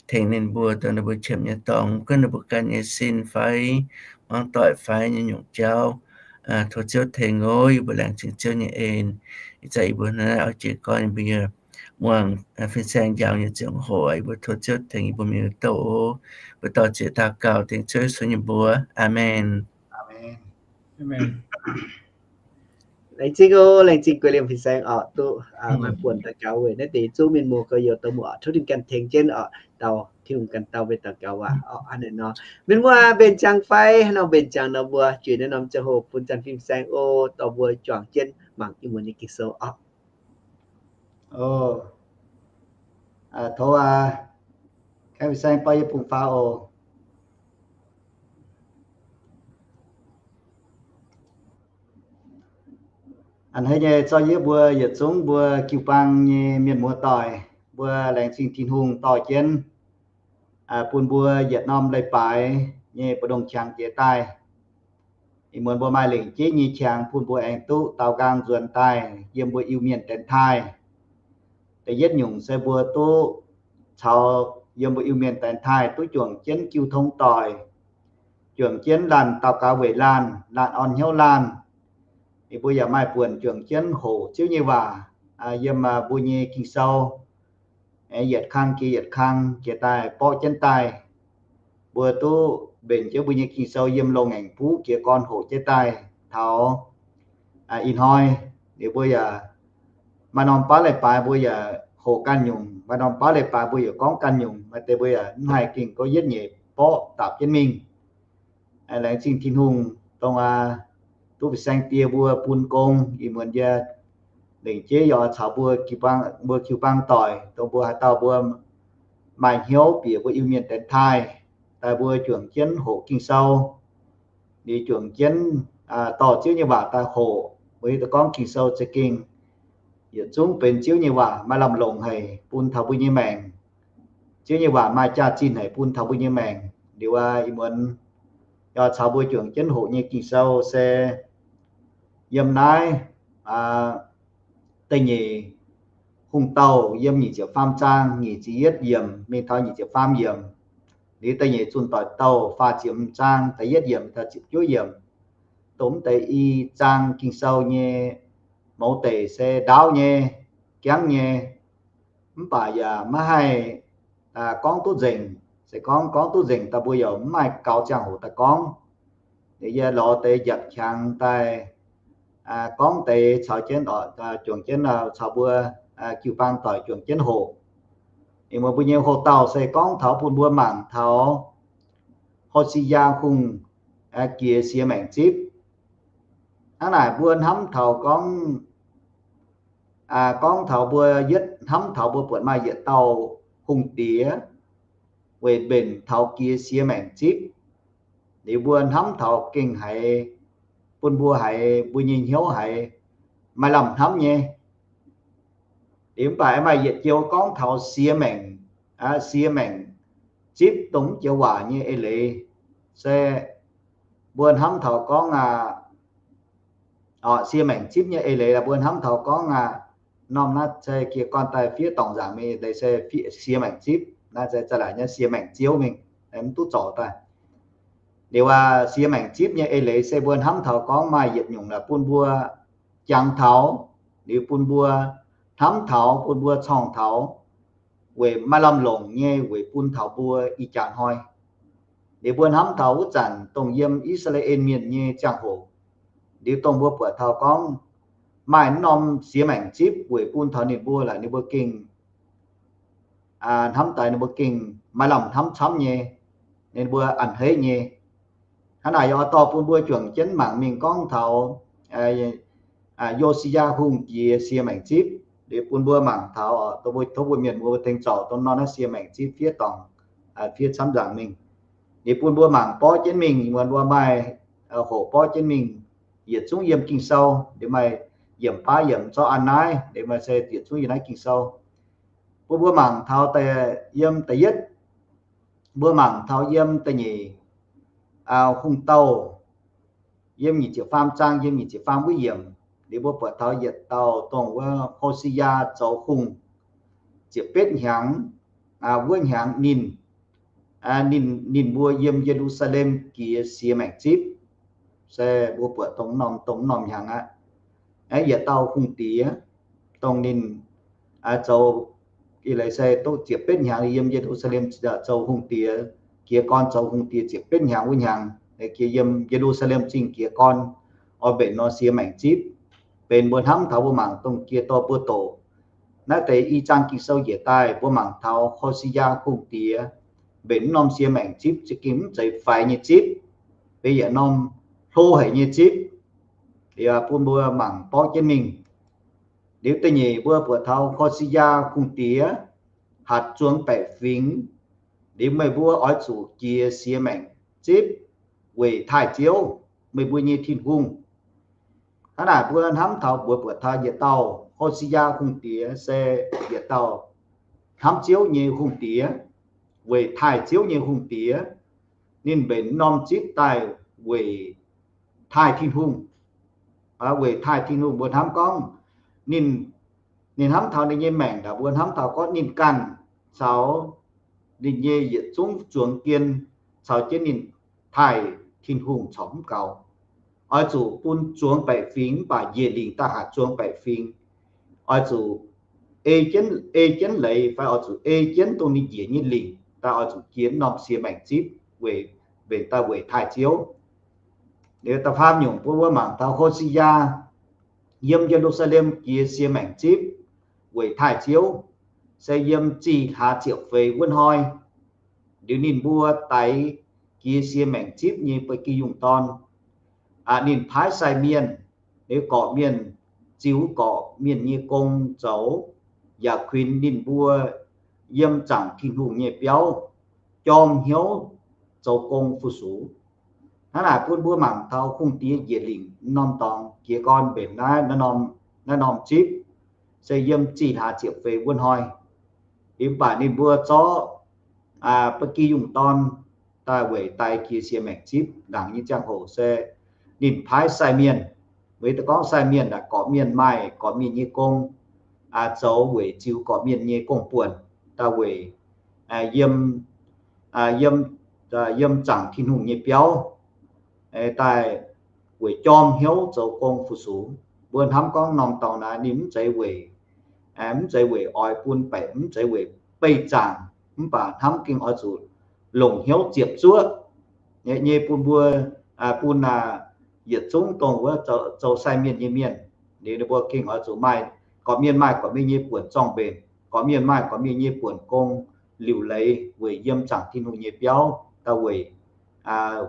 tengx ninh mbuo dongh ninh mbuo qiemx nyei dorngx, mv gunv ninh mbuo ganh nyei sin fai hmuangv doic fai nyei nyungc jauv, tov Ziouv tengx oc. Yie mbuo laengz zingh Ziouv nyei en. Ih zanc yie mbuo naaiv oix jiez gorn yie mbuo nyei muangx fin-saeng njaaux nyei ziangh hoc, yie mbuo tov Ziouv tengx yie mbuo mingh wuov douc oc. Mbuo dorh ziex daux gaux dengv Ziouv Yesu nyei mbuox. Aamen. Laengz zingh oc, laengz zingh guei liemh fin-saeng oc, duqv maaih buonc daux gaux weic naaiv deix zungv mienh muoz gorx-youz dongh muoz oc, tov Tin-Hungh ganh tengx jienv oc, dauh Tin-Hungh ganh dauh mbuo daux gaux waac oc. Hnangv naaiv nor, mienh muoz mbenc ziangx fai haaix nor mbenc ziangx nor, mbuo juix naaiv norm ziangh hoc bun zanc fin-saeng oc, dorh mbuo juangc jienv mangc Iu-Mienh nyei Ging-Sou oc. Tov aa, kaeqv fin-saeng baav yie bungx faaux oc. A'hneiv nyei zorqv yie mbuo yietc zungv mbuo jiu-baang nyei mienh muoz-doic, mbuo laengz zingh Tin-Hungh dorh jienv bun mbuo yietc norm leiz-baaix nyei mbu'ndongx qangx jiex daaih. Ih muonz mbuo maaih lengc jeiv nyei qangx bun mbuo aengx duqv daaux nqaang nzuonx daaih yiem mbuo Iu-Mienh dienx taaih. Da'yietv nyungc se mbuo duqv caux yiem mbuo Iu-Mienh dienx taaih duqv juangc jienv jiu tong doic, juangc jienv laanh daaux gaux weic laanh, laanh orn hnyouv laanh. Ninh mbuo yaac maaih buonc juangc jienv hoqc Ziouv nyei waac yiem mbuo nyei Ging-Sou, yietc kang jiex yietc kang jiex daaih borqv jienv daaih. Mbuo duqv mbenc jienv mbuo nyei Ging-Sou yiem loz-ngaengc buv jiez gorn hoqc jienv daaih taux ih hnoi. Ninh mbuo yaac maaih norm baav leiz-baaix mbuo yaac hoqc ganh nyungc, maaih norm baav leiz-baaix mbuo yaac gorngv ganh nyungc, maaih deix mbuo yaac mv haih gengh gorngv yietv nyeic borqv dapc jienv mingh. Laengz zingh Tin-Hungh dongh aa, duqv fin-saeng die mbuo bun gong. Ih muonz yie lengc jeiv yaac caux mbuo jiu-baang, mbuo jiu-baang doic, dongh mbuo haaix dauh mbuo maaih hnyouv bieqc mbuo Iu-Mienh dienx taaih, daaih mbuo juangc jienv hoqc Ging-Sou, liuz juangc jienv dorh Ziouv nyei waac daaih hoqc. Mbuo hiuv duqv gorngv Ging-Sou za'gengh yietc zungv benx Ziouv nyei waac maaih lamh longc haic bun taux mbuo nyei maengc. Ziouv nyei waac maaih jaax-zinh haic bun taux mbuo nyei maengc. Liuz aac, ih muonz yaac caux mbuo juangc jienv hoqc nyei Ging-Sou se yiem naaiv da'nyeic Hungh Dauh yiem nyic ziepc faam zaang nyic ziepc yietv yiemc mingh taux nyic ziepc faam yiemc. Liuz da'nyeic Zunh Doic Douh faah ziepc hmz zaang da'yietv yiemc taux ziepc juov yiemc. Dongh mv deix i zaang Ging-Sou nyei mouz deic se ndaauv nyei, jangv nyei, mv baac yaac maiv haih gorngv duqv nzengc. Se gorngv gorngv duqv nzengc daaih mbuo yaac mv maaih gaux ziangh hoc daaih gorngv. Liuz yie lorz deix njiapc qangx daaih gorngv deix caux jienv, juangc jienv caux mbuo jiu-baang doic juangc jienv hoqc. Ih muonz mbuo nyei hoqc dauh se gorngv taux bun mbuo mangc taux Hosea Hungh jiex siex maengc zipv. Hnangv naaic mbuo hnamv taux gorngv, gorngv taux mbuo yietv hnamv taux mbuo buatc maaih yietc dauh hungh diex weic mbenc taux jiex siex maengc zipv. Liuz mbuo hnamv taux gengh haiz, bun mbuo haiz mbuo nyei hnyouv haiz maaih lamh hnamv nyei. Liuz mv baac maaih yietc joux gorngv taux siex maengc, siex maengc zipv dongh mv joux waac nyei eix leiz se mbuo hnamv taux gorngv aqv, siex maengc zipv nyei eix leiz mbuo hnamv taux gorngv aqv, norm naaiv se jiez gorn daaih fiev dorngc nzaangc mingh deix se siex maengc zipv, naaiv se za'laaix nyei siex maengc ziouv mingh, mv duqv zorc daaih. Liuz aac, siex maengc zipv nyei eix leiz se mbuo hnamv taux gorngv maaih yietc nyungc naaic bun mbuo jangx taux, liuz bun mbuo hnamv taux, bun mbuo corngh taux, weic maaih lamh longc nyei weic bun taux mbuo ih jaax hnoi. Liuz mbuo hnamv taux wuov zanc dongh yiem I^saa^laa^en Mienh nyei ziangh hoc, liuz dongh mbuo buatc taux gorngv maaih norm siex maengc zipv weic bun taux ninh mbuo laaix ninh mbuo gengh hnamv daaih ninh mbuo gengh maaih lamh hnamv camv nyei, ninh mbuo a'hneiv nyei. Hnangv naaic yaac oix dorh bun mbuo juangc jienv mangc mingh gorngv taux Yo^si^yaa Hungh jiex siex maengc zipv. Liuz bun mbuo mangc taux, tov mbuo mienh muoz tengx zorc dongh norm naaiv siex maengc zipv fiev dorngc, fiev camv nzaangc mingh. Liuz bun mbuo mangc borqv jienv mingh, muonz mbuo maaih hoqc borqv jienv mingh, yietc zungv yiem Ging-Sou. Liuz maaih yiemc baav yiemc zorqv an naaiv, liuz maaih se yietc zungv yiem naaiv Ging-Sou. Bun mbuo mangc taux yiem da'yietv, mbuo mangc taux yiem da'nyeic Hungh Douh, yiem nyic ziepc faam zaang, yiem nyic ziepc faam wuov yiemc, liuz mbuo buatc taux yietc dauh dongh wuov Hosea zoux hungh ziepc betv hnyangx, wuov hnyangx ninh, ninh, ninh mbuo yiem Ye^lu^saa^lem jiex siex maengc zipv. Se mbuo buatc dongh norm, dongh norm hnyangx aqv. Yietc dauh hungh diex, dongh ninh zoux, ih leiz se duqv ziepc betv hnyangx yiem Ye^lu^saa^lem zoux hungh diex, jiez gorn zoux hungh diex ziepc betv hnyangx wuov hnyangx, jiex yiem Ye^lu^saa^lem Zingh jiez gorn, oix mbenc nor siex maengc zipv. Benx mbuo hnamv taux mbuo mangc dongh jiex dorh mbuo doqc naaiv deix i zaang Ging-Sou njiec daaih, mbuo mangc taux Hosea hungh diex mbenc mv norm siex maengc zipv za'gengh mv zeiz faix nyei zipv, benx yietc norm hlo haic nyei zipv. Liuz bun mbuo mangc borqv jienv mingh. Liuz da'nyeic mbuo buatc taux Hosea hungh diex hatc zuangx baeqc fingx. Liuz meih mbuo oix zuqc jiex siex maengc zipv weic taaih Ziouv, meih mbuo nyei Tin-Hungh. Hnangv naaic mbuo hnamv taux mbuo buatc taux yietc dauh Hosea hungh diex se yietc dauh hnamv Ziouv nyei hungh diex, weic taaih Ziouv nyei hungh diex. Ninh mbenc norm zipv daaih weic taaih Tin-Hungh, weic taaih Tin-Hungh. Mbuo hnamv gorngv ninh, ninh hnamv taux ninh nyei maengc daaih, mbuo hnamv taux gorngv ninh ganh caux ninh nyei yietc zungv zuangx jien caux jienv ninh taaih Tin-Hungh corc mv gaux. Oix zuqc bun zuangx baeqc fingx mv baac njiec lingc daaih hatc zuangx baeqc fingx. Oix zuqc ei jienv, ei jienv leiz fai oix zuqc ei jienv dongh ninh njiec nyei lingc daaih oix zuqc jiex norm siex maengc zipv weic, mbenc daaih weic taaih Ziouv. Liuz da'faam nyungc bun mbuo mangc taux Hosea yiem Ye^lu^saa^lem jiex siex maengc zipv weic taaih Ziouv, se yiem zih hlaax ziepc feix wuov hnoi. Liuz ninh mbuo daix jiex siex maengc zipv nyei ba'gi yungh dorn. Ninh paaiv sai mienh, liuz gorqv mienh ziux gorqv mienh nyei gong zoux, yaac kuinx ninh mbuo yiem zaangc Tin-Hungh nyei biauv jorm hnyouv zoux gong fu-sux. Hnangv naaic bun mbuo mangc taux hungh diex njiec lingc norm dorngx jiez gorn mbenc naaiv, naaiv norm zipv se yiem zih hlaax ziepc feix wuov hnoi. Liuz mv baac ninh mbuo zorqv ba'gi yungh dorn daaih weic daix jiex siex maengc zipv ndaangc nyei ziangh hoc se ninh paaiv sai mienh, weic da'gorngv sai mienh naaic gorqv mienh maaih gorqv mienh nyei gong, zoux weic ziux gorqv mienh nyei gong-buonc daaih weic yiem, yiem, yiem zaangc Tin-Hungh nyei biauv daaih weic jorm hnyouv zoux gong fu-sux. Mbuo hnamv gorngv norm dorngx naaic ninh mv zeiz weic, mv zeiz weic oix bun baeqc, mv zeiz weic beih zaangc, mv baac hnamv gengh oix zuqc longc hnyouv ziepc zuoqv nyei bun mbuo, bun yietc zungv dongh wuov zoux sai mienh nyei mienh. Liuz ninh mbuo gengh oix zuqc maaih, gorqv mienh maaih gorqv mienh nyei buonc zorng-mbenc, gorqv mienh maaih gorqv mienh nyei buonc gong liuc leiz weic yiem zaangc Tin-Hungh nyei biauv daaih weic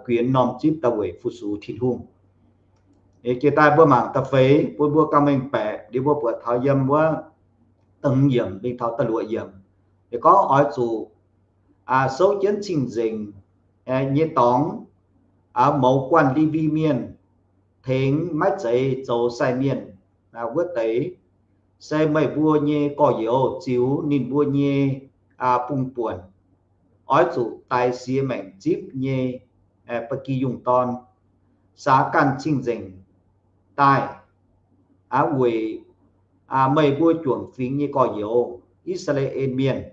guenx norm zipv daaih weic fu-sux Tin-Hungh. Jiex daaih mbuo mangc da'feix bun mbuo ganh mengh baeqc, liuz mbuo buatc taux yiem wuov da'hmz yiemc mingh taux da'luoqc yiemc, ninh gorngv oix zuqc souv jienv cing-nzengc nyei dorngx, mouz guanh Lewi Mienh, tengx maiv zeiz zoux sai mienh wuov deix, se meih mbuo nyei gorx-youz ziux ninh mbuo nyei bung-buonc, oix zuqc daix siex maengc zipv nyei ba'gi yungh dorn, saax ganh cing-nzengc daaih, weic meih mbuo juangc fingx nyei gorx-youz, I^saa^laa^en Mienh,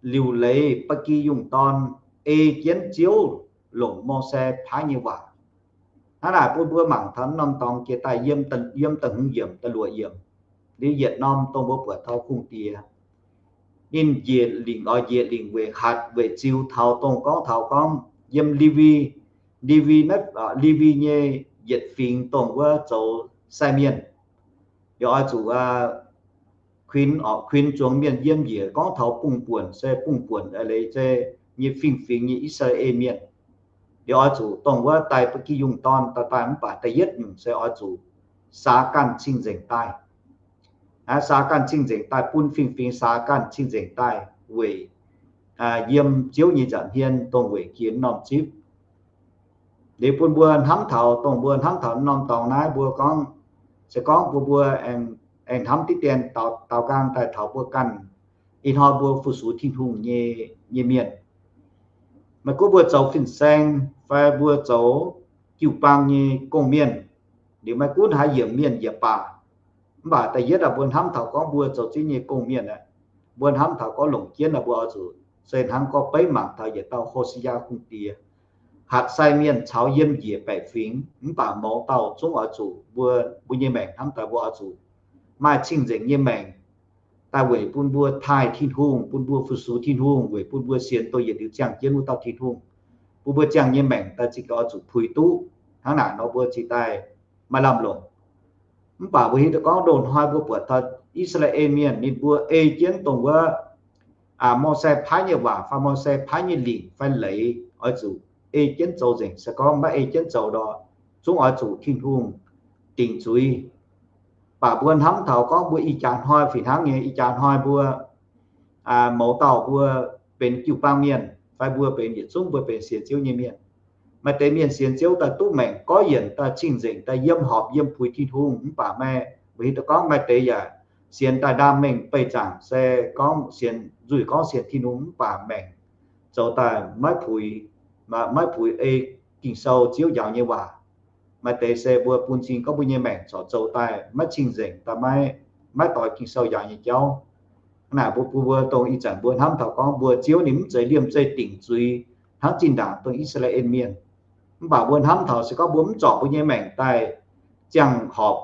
liuc leiz ba'gi yungh dorn ei jienv Ziouv longc Mose paaiv nyei waac. Hnangv naaic bun mbuo mangc taux norm dorngx jiex daaih yiem da'hmz yiemc, da'luoqc yiemc, liuz yietc norm dongh mbuo buatc taux hungh diex ninh njiec lingc oix njiec lingc weic hatc weic ziux taux dongh gorngv taux gorngv yiem Lewi, Lewi naaiv, Lewi nyei yietc fingx dongh wuov zoux sai mienh, yaac oix zuqc kuinx, kuinx zuangx mienh yiem njiec gorngv taux bung-buonc se bung-buonc leiz se nyei fingx-fingx nyei I^saa^laa^en Mienh. Liuz oix zuqc dongh wuov daix ba'gi yungh dorn daaih, daaih mv baac da'yietv nyungc se oix zuqc saax ganh cing-nzengc daaih. Saax ganh cing-nzengc daaih, bun fingx-fingx saax ganh cing-nzengc daaih weic yiem Ziouv nyei nza'hmien dongh weic jiex norm zipv. Liuz bun mbuo hnamv taux, dongh mbuo hnamv taux norm dorngx naaiv mbuo gorngv, se gorngv bun mbuo aengx hnamv diqv dien daaux nqaang daaih taux mbuo ganh ih hnoi mbuo fu-sux Tin-Hungh nyei, nyei mienh. Maiv gunv mbuo zoux fin-saeng fai mbuo zoux jiu-baang nyei gong-mienh, liuz maiv gunv haaix yiemc mienh yaac baac, mv baac da'yietv aac mbuo hnamv taux gorngv mbuo zoux Ziouv nyei gong-mienh aqv, mbuo hnamv taux gorngv longc jienv aac mbuo oix zuqc se hnangv gorngv beiv mangc taux yietc dauh Ho^si^yaa hungh diex, hatc sai mienh caux yiem njiec baeqc fingx, mv baac mouz dauh zungv oix zuqc mbuo, mbuo nyei maengc hnamv daaih mbuo oix zuqc maaih cing-nzengc nyei maengc daaih weic bun mbuo taaih Tin-Hungh, bun mbuo fu-sux Tin-Hungh, weic bun mbuo sienx dongh yietc liuz ziangh jienv wuov dauh Tin-Hungh, bun mbuo ziangh nyei maengc daaih zingh gaux oix zuqc puix duqv. Hnangv naaic nor mbuo zingh daaih maaih lamh longc. Mv baac mbuo hiuv duqv gorngv loz-hnoi mbuo buatc taux I^saa^laa^en Mienh ninh mbuo ei jienv dongh wuov Mose paaiv nyei waac fai Mose paaiv nyei lingc fai leiz oix zuqc ei jienv zoux nzengc. Se gorngv maiv ei jienv zoux nor, zungv oix zuqc Tin-Hungh dingc zuiz. Mv baac mbuo hnamv taux gorngv mbuo ih jaax hnoi fih hnangv nyei, ih jaax hnoi mbuo mouz dauh mbuo benx jiu-baang mienh fai mbuo benx yietc zungv mbuo benx sienx Ziouv nyei mienh. Maaih deix mienh sienx Ziouv daaih duqv maengc goiv yienc daaih cing-nzengc daaih yiem horpc yiem puix Tin-Hungh, mv baac mbuo hiuv duqv gorngv maaih deix yaac sienx daaih ndaam mengh beih zaangc se gorngv sienx, nzuih gorngv sienx Tin-Hungh mv baac maengc zoux daaih maiv puix, maiv puix ei Ging-Sou Ziouv njaaux nyei waac. Maaih deix se mbuo bun cing gorngv mbuo nyei maengc corc zoux daaih maiv cing-nzengc daaih, maiv, maiv doix Ging-Sou njaaux nyei jauv. Hnangv naaic mbuo, mbuo, mbuo dongh ih zanc mbuo hnamv taux gorngv mbuo Ziouv ninh mv zeiz liemh zeih dingc zuiz hnangv zinh ndaangc dongh I^saa^laa^en Mienh. Mv baac mbuo hnamv taux se gorngv mbuo mv zorc mbuo nyei maengc daaih ziangh horpc,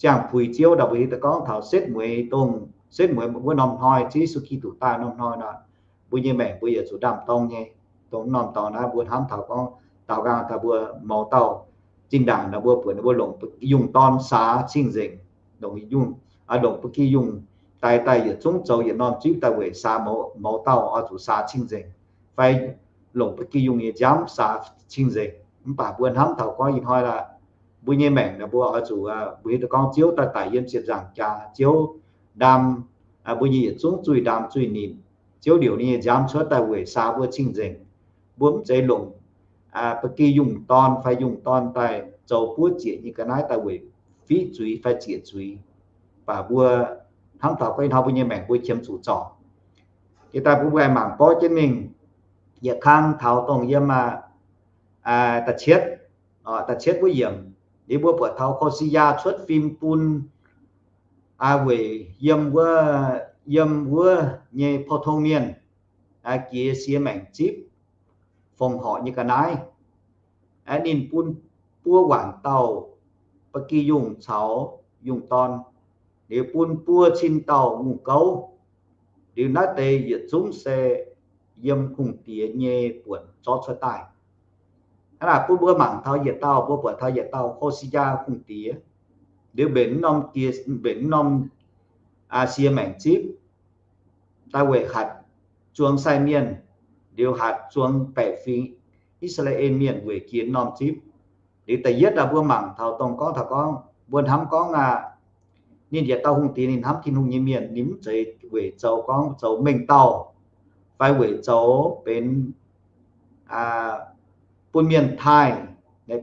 ziangh puix Ziouv daaih, mbuo hiuv duqv gorngv taux setv mueiz, dongh setv mueiz wuov norm hnoi, Ziouv Yesu Giduc daaih norm hnoi nor, mbuo nyei maengc mbuo yietc zuqc ndaam-dorng nyei. Dongh norm dorngx naaiv mbuo hnamv taux gorngv daaux nqaang daaih mbuo mouz dauh zinh ndaangc naaic mbuo buatc ninh mbuo longc yungh dorn saax cing-nzengc, longc yungh, longc ba'gi yungh daix daaih yietc zungv zoux yietc norm zipv daaih weic saax mouz, mouz dauh oix zuqc saax cing-nzengc, fai longc ba'gi yungh nyei nziaamv saax cing-nzengc. Mv baac mbuo hnamv taux gorngv ih hnoi laaix mbuo nyei maengc naaic mbuo oix zuqc, mbuo hiuv duqv gorngv Ziouv daaih daic yiem ziepc nzaangc jaax, Ziouv ndaam mbuo nyei yietc zungv zuiz, ndaam zuiz nimc. Ziouv liouc ninh nyei nziaamv cuotv daaih weic saax mbuo cing-nzengc. Mbuo mv zeiz longc ba'gi yungh dorn fai yungh dorn daaih zoux buov ziec nyei ga'naaiv daaih weic fiqv zuiz fai ziec zuiz. Baac mbuo hnamv taux gorngv ih hnoi mbuo nyei maengc mbuo qiemx zuqc zorc. Jiex daaih bun mbuo aengx mangc borqv jienv mingh yietc kang taux dongh yiem da'cietv, da'cietv wuov yiemc, liuz mbuo buatc taux Hosea cuotv fim bun weic yiem wuov, yiem wuov nyei pou-tong mienh jiex siex maengc zipv fongc horc nyei ga'naaiv. Ninh bun buo waanc dauh ba'gi yungh caux yungh dorn, liuz bun buo cin dauh ngungh gouv. Liuz naaiv deix yietc zungv se yiem hungh diex nyei buonc zorqv cuotv daaih. Hnangv naaic bun mbuo mangc taux yietc dauh, mbuo buatc taux yietc dauh Hosea hungh diex, liuz mbenc mv norm, mbenc mv norm siex maengc zipv, daaih weic hatc zuangx sai mienh, liuz hatc zuangx baeqc fingx I^saa^laa^en Mienh weic jiex norm zipv. Liuz da'yietv aac, mbuo mangc taux dongh gorngv taux gorngv mbuo hnamv gorngv aqv, ninh yietc dauh hungh diex ninh hnamv Tin-Hungh nyei mienh, ninh mv zeiz weic zoux gorngv zoux mengh dauh fai weic zoux benx bun mienh taaih,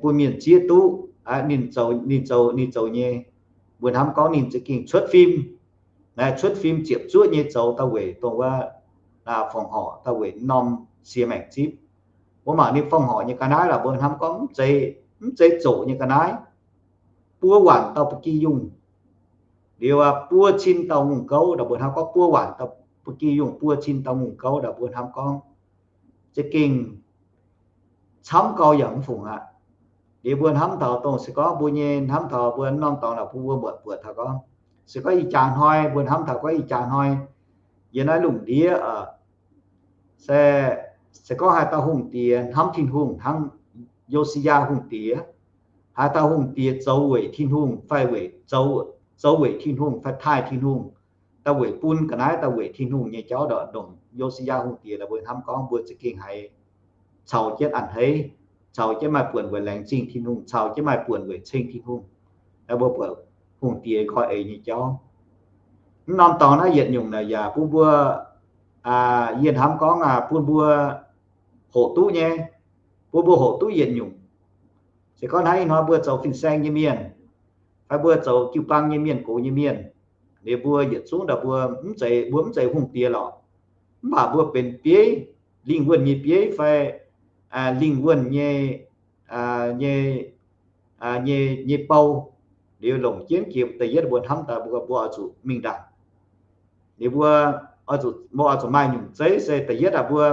bun mienh zieqv duqv ninh zoux, ninh zoux, ninh zoux nyei. Mbuo hnamv gorngv ninh za'gengh cuotv fim, cuotv fim ziepc zuoqv nyei zoux daaih weic dongh wuov fongc horc daaih weic norm siex maengc zipv. Mbuo mangc ninh fongc horc nyei ga'naaiv laaix mbuo hnamv gorngv mv zeiz, mv zeiz zoqc nyei ga'naaiv. Buo waanc dauh ba'gi yungh, liuz buo cin dauh ngungh gouv, mbuo hnamv gorngv buo waanc dauh ba'gi yungh, buo cin dauh ngungh gouv, mbuo hnamv gorngv za'gengh camv gau yaac mv fungc aqv. Liuz mbuo hnamv taux dongh se gorngv mbuo nyei hnamv taux mbuo norm dorngx naaic bun mbuo muotc buatc taux gorngv, se gorngv ih jaax hnoi mbuo hnamv taux gorngv ih jaax hnoi yiem naaiv lungh ndiev se, se gorngv haaix dauh hungh diex hnamv Tin-Hungh hnangv Yo^si^yaa hungh diex, haaix dauh hungh diex zoux weic Tin-Hungh fai weic, zoux weic Tin-Hungh fai taaih Tin-Hungh, daaih weic bun ga'naaiv daaih weic Tin-Hungh nyei jauv ndongc Yo^si^yaa hungh diex, mbuo hnamv gorngv mbuo za'gengh haiz caux jienv a'hneiv, caux jienv maaih buonc weic laengz zingh Tin-Hungh, caux jienv maaih buonc weic ceng Tin-Hungh. Mbuo buatc hungh diex nqoi eix nyei jauv. Mv norm dorngx naaiv yietc nyungc naaic yaac bun mbuo, yie hnamv gorngv bun mbuo hoqc duqv nyei, bun mbuo hoqc duqv yietc nyungc. Se gorngv hnangv ih hnoi mbuo zoux fin-saeng nyei mienh, fai mbuo zoux jiu-baang nyei mienh, gox nyei mienh, liuz mbuo yietc zungv ndau mbuo mv zeiz, mbuo mv zeiz hungh diex lorqc, mv baac mbuo benx bieiv, lingh wuonh nyei bieiv fai lingh wuonh nyei, nyei, nyei, nyei bou. Liuz longc jienv jiex da'yietv mbuo hnamv daaih mbuo, mbuo oix zuqc mingh ndaangc. Liuz mbuo, mbuo oix zuqc maaih nyungc zeiv se da'yietv aac mbuo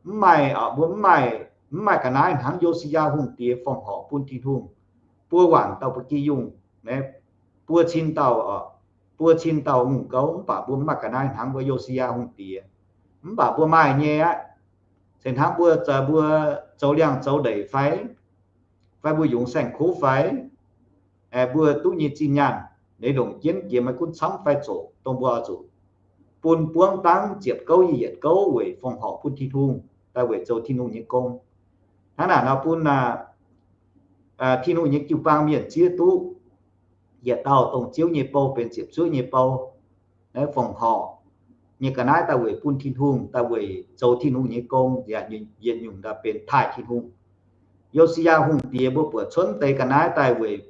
mv maaih, mbuo mv maaih, mv maaih ga'naaiv hnangv Yo^si^yaa hungh diex fongc horc bun Tin-Hungh buo waanc dauh ba'gi yungh, buo cin dauh, buo cin dauh ngungh gouv, mv baac mbuo mv maaih ga'naaiv hnangv wuov Yo^si^yaa hungh diex. Mv baac mbuo maaih nyei aqv. Se hnangv mbuo, mbuo zoux liangh zoux ndeic fai, fai mbuo yungz saeng-kuv fai, mbuo duqv nyei zinh nyaanh, ninh longc jienv jiex maiv gunv camv fai zoqc, dongh mbuo oix zuqc bun buangv dangv ziepc gouv yie yietc gouv weic fongc horc bun Tin-Hungh, daaih weic zoux Tin-Hungh nyei gong. Hnangv naaic nor bun Tin-Hungh nyei jiu-baang mienh zieqv duqv yietc dauh dongh Ziouv nyei bou benx ziepc zuoqv nyei bou, fongc horc nyei ga'naaiv daaih weic bun Tin-Hungh, daaih weic zoux Tin-Hungh nyei gong, yaac yietc nyungc daaih benx taaih Tin-Hungh. Yo^si^yaa hungh diex mbuo buatc cuotv deix ga'naaiv daaih weic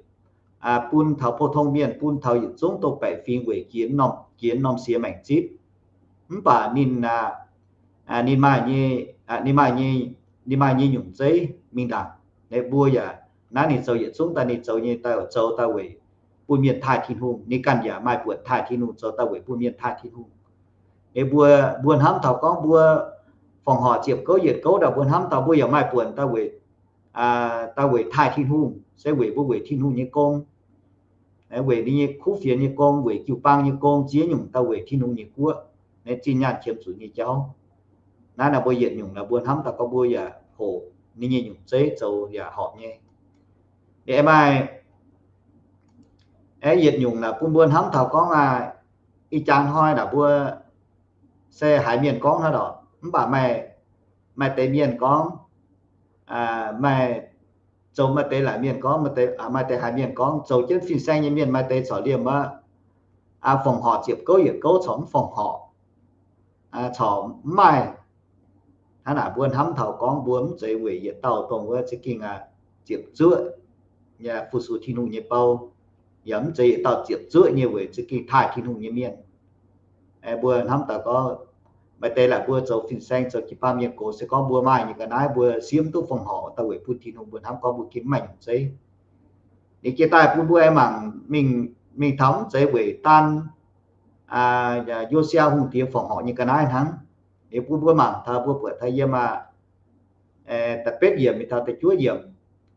bun taux pou-tong mienh, bun taux yietc zungv douz-baeqc fingx weic jiex norm, jiex norm siex maengc zipv. Mv baac ninh, ninh maaih nyei, ninh maaih nyei, ninh maaih nyei nyungc zeiv mingh ndaangc. Naaiv mbuo yaac naaiv ninh zoux yietc zungv daaih ninh zoux nyei daaih zoux daaih weic bun mienh taaih Tin-Hungh. Ninh ganh yaac maaih buonc taaih Tin-Hungh, zoux daaih weic bun mienh taaih Tin-Hungh. Mbuo, mbuo hnamv taux gorngv mbuo fongc horc ziepc gouv yietc gouv daaih mbuo hnamv taux mbuo yaac maaih buonc daaih weic, daaih weic taaih Tin-Hungh, se weic mbuo weic Tin-Hungh nyei gong, weic ninh nyei kuv fienx nyei gong, weic jiu-baang nyei gong, ziex nyungc daaih weic Tin-Hungh nyei guoqv, naaiv zinh nyaanh qiemx zuqc nyei jauv. Naaiv naaic mbuo yietc nyungc naaic mbuo hnamv daaih gorngv mbuo yaac hoqc ninh nyei nyungc zeiv zoux yaac horpc nyei. Aeqv, maaih, aeqv, yietc nyungc naaic bun mbuo hnamv taux gorngv aqv, ih jaax hnoi naaic mbuo se haiz mienh gorngv hnangv lorqc, mv baac maaih, maaih deix mienh gorngv, maaih, zoux maaih deix laaix mienh gorngv, maaih deix haiz mienh gorngv, zoux jienv fin-saeng nyei mienh maaih deix corc liemh aqv, fongc horc ziepc gouv yietc gouv corc mv fongc horc, corc mv maaih, Hnangv naaic mbuo hnamv taux gorngv mbuo mv zeiz weic yietc dauh dongh wuov za'gengh ziepc zuoqv nyei fu-sux Tin-Hungh nyei bou, yaac mv zeiz yietc dauh ziepc zuoqv nyei weic za'gengh taaih Tin-Hungh nyei mienh. Mbuo hnamv daaih gorngv maaih deix laaic mbuo zoux fin-saeng zoux jiu-baang mienh gox, se gorngv mbuo maaih nyei ga'naaiv mbuo siev mv duqv fongc horc daaih weic bun Tin-Hungh, mbuo hnamv gorngv mbuo gengh mv maaih nyungc zeiv. Ninh jiex daaih bun mbuo aengx mangc mingh, mingh taux mv zeiz weic daan Yo^si^yaa hungh diex fongc horc nyei ga'naaiv hnangv. Ninh bun mbuo mangc taux, mbuo buatc taux yiem aa, da'betv yiemc mingh taux da'juov yiemc,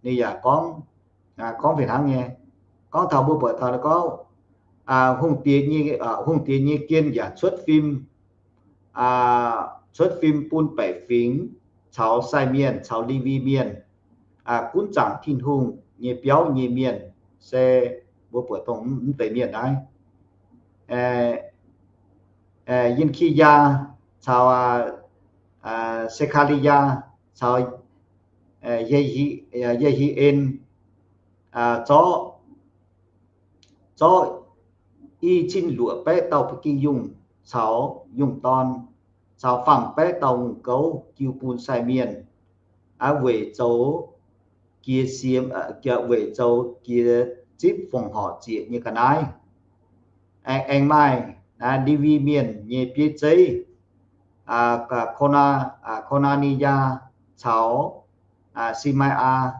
ninh yaac gorngv, gorngv fih hnangv nyei. Gorngv taux mbuo buatc taux gorngv hungh diex, hungh diex nyei gien yaac cuotv fim, cuotv fim bun baeqc fingx caux sai mienh caux Lewi Mienh gunv zaangc Tin-Hungh nyei biauv nyei mienh, se mbuo buatc dongh mv deix mienh naaiv, Yin^ki^yaa caux Se^kaa^li^yaa caux Ye^hi^en, zorqv, zorqv i cin luoqc baeqv dauh ba'gi yungh caux yungh dorn caux faam baeqv dauh ngongh gouv jiu bun sai mienh, weic zoux jiex, weic zoux jiex zipv fongc horc zieqc nyei ga'naaiv. Aengx maaih Lewi Mienh nyei bieiv zeiv, Ko^naa^ni^yaa caux Si^mai^aa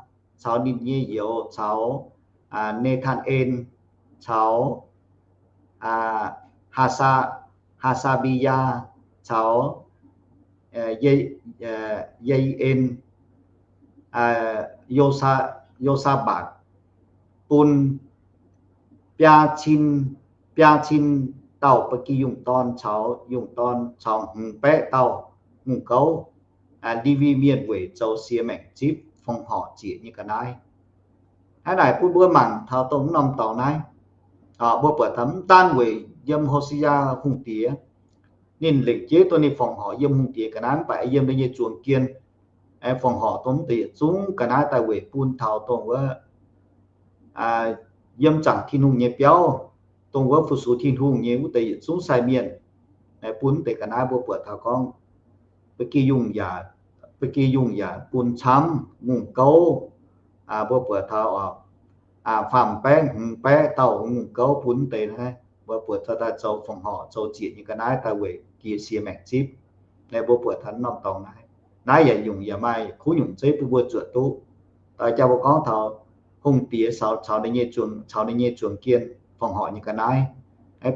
caux ninh nyei youz caux Ne^tan^en caux Haa^saa, Haa^saa^mbi^yaa caux Ye^i^en, Yo^saa^mbatc, bun biaa cin, biaa cin dauh ba'gi yungh dorn caux yungh dorn caux hmz baeqv dauh ngongh gouv, Lewi Mienh weic zoux siex maengc zipv fongc horc zieqc nyei ga'naaiv. Hnangv naaic bun mbuo mangc taux dongh mv norm dorngx naaiv, mbuo buatc taux mv daan weic yiem Ho^si^yaa hungh diex, ninh lengc jeiv dongh ninh fongc horc yiem hungh diex ga'naaiv, mv baac yiem ninh nyei zuangx gien, fongc horc dongh mv deix yietc zungv ga'naaiv daaih weic bun taux dongh wuov yiem zaangc Tin-Hungh nyei biauv, dongh wuov fu-sux Tin-Hungh nyei wuov deix yietc zungv sai mienh, bun mv deix ga'naaiv mbuo buatc taux gorngv ba'gi yungh yaac, ba'gi yungh yaac bun camv ngongh gouv, mbuo buatc taux faam baeqv hmz baeqv dauh ngongh gouv bun mv deix naaiv, mbuo buatc taux daaih zoux fongc horc zoux zieqc nyei ga'naaiv daaih weic jiex siex maengc zipv. Naaiv mbuo buatc taux norm dorngx naaiv, naaiv yaac nyungc yaac maaih kuv nyungc zeiv bun mbuo zuotc duqv. Daaih jang mbuo gorngv taux hungh diex caux ninh nyei zuangx, caux ninh nyei zuangx gien fongc horc nyei ga'naaiv,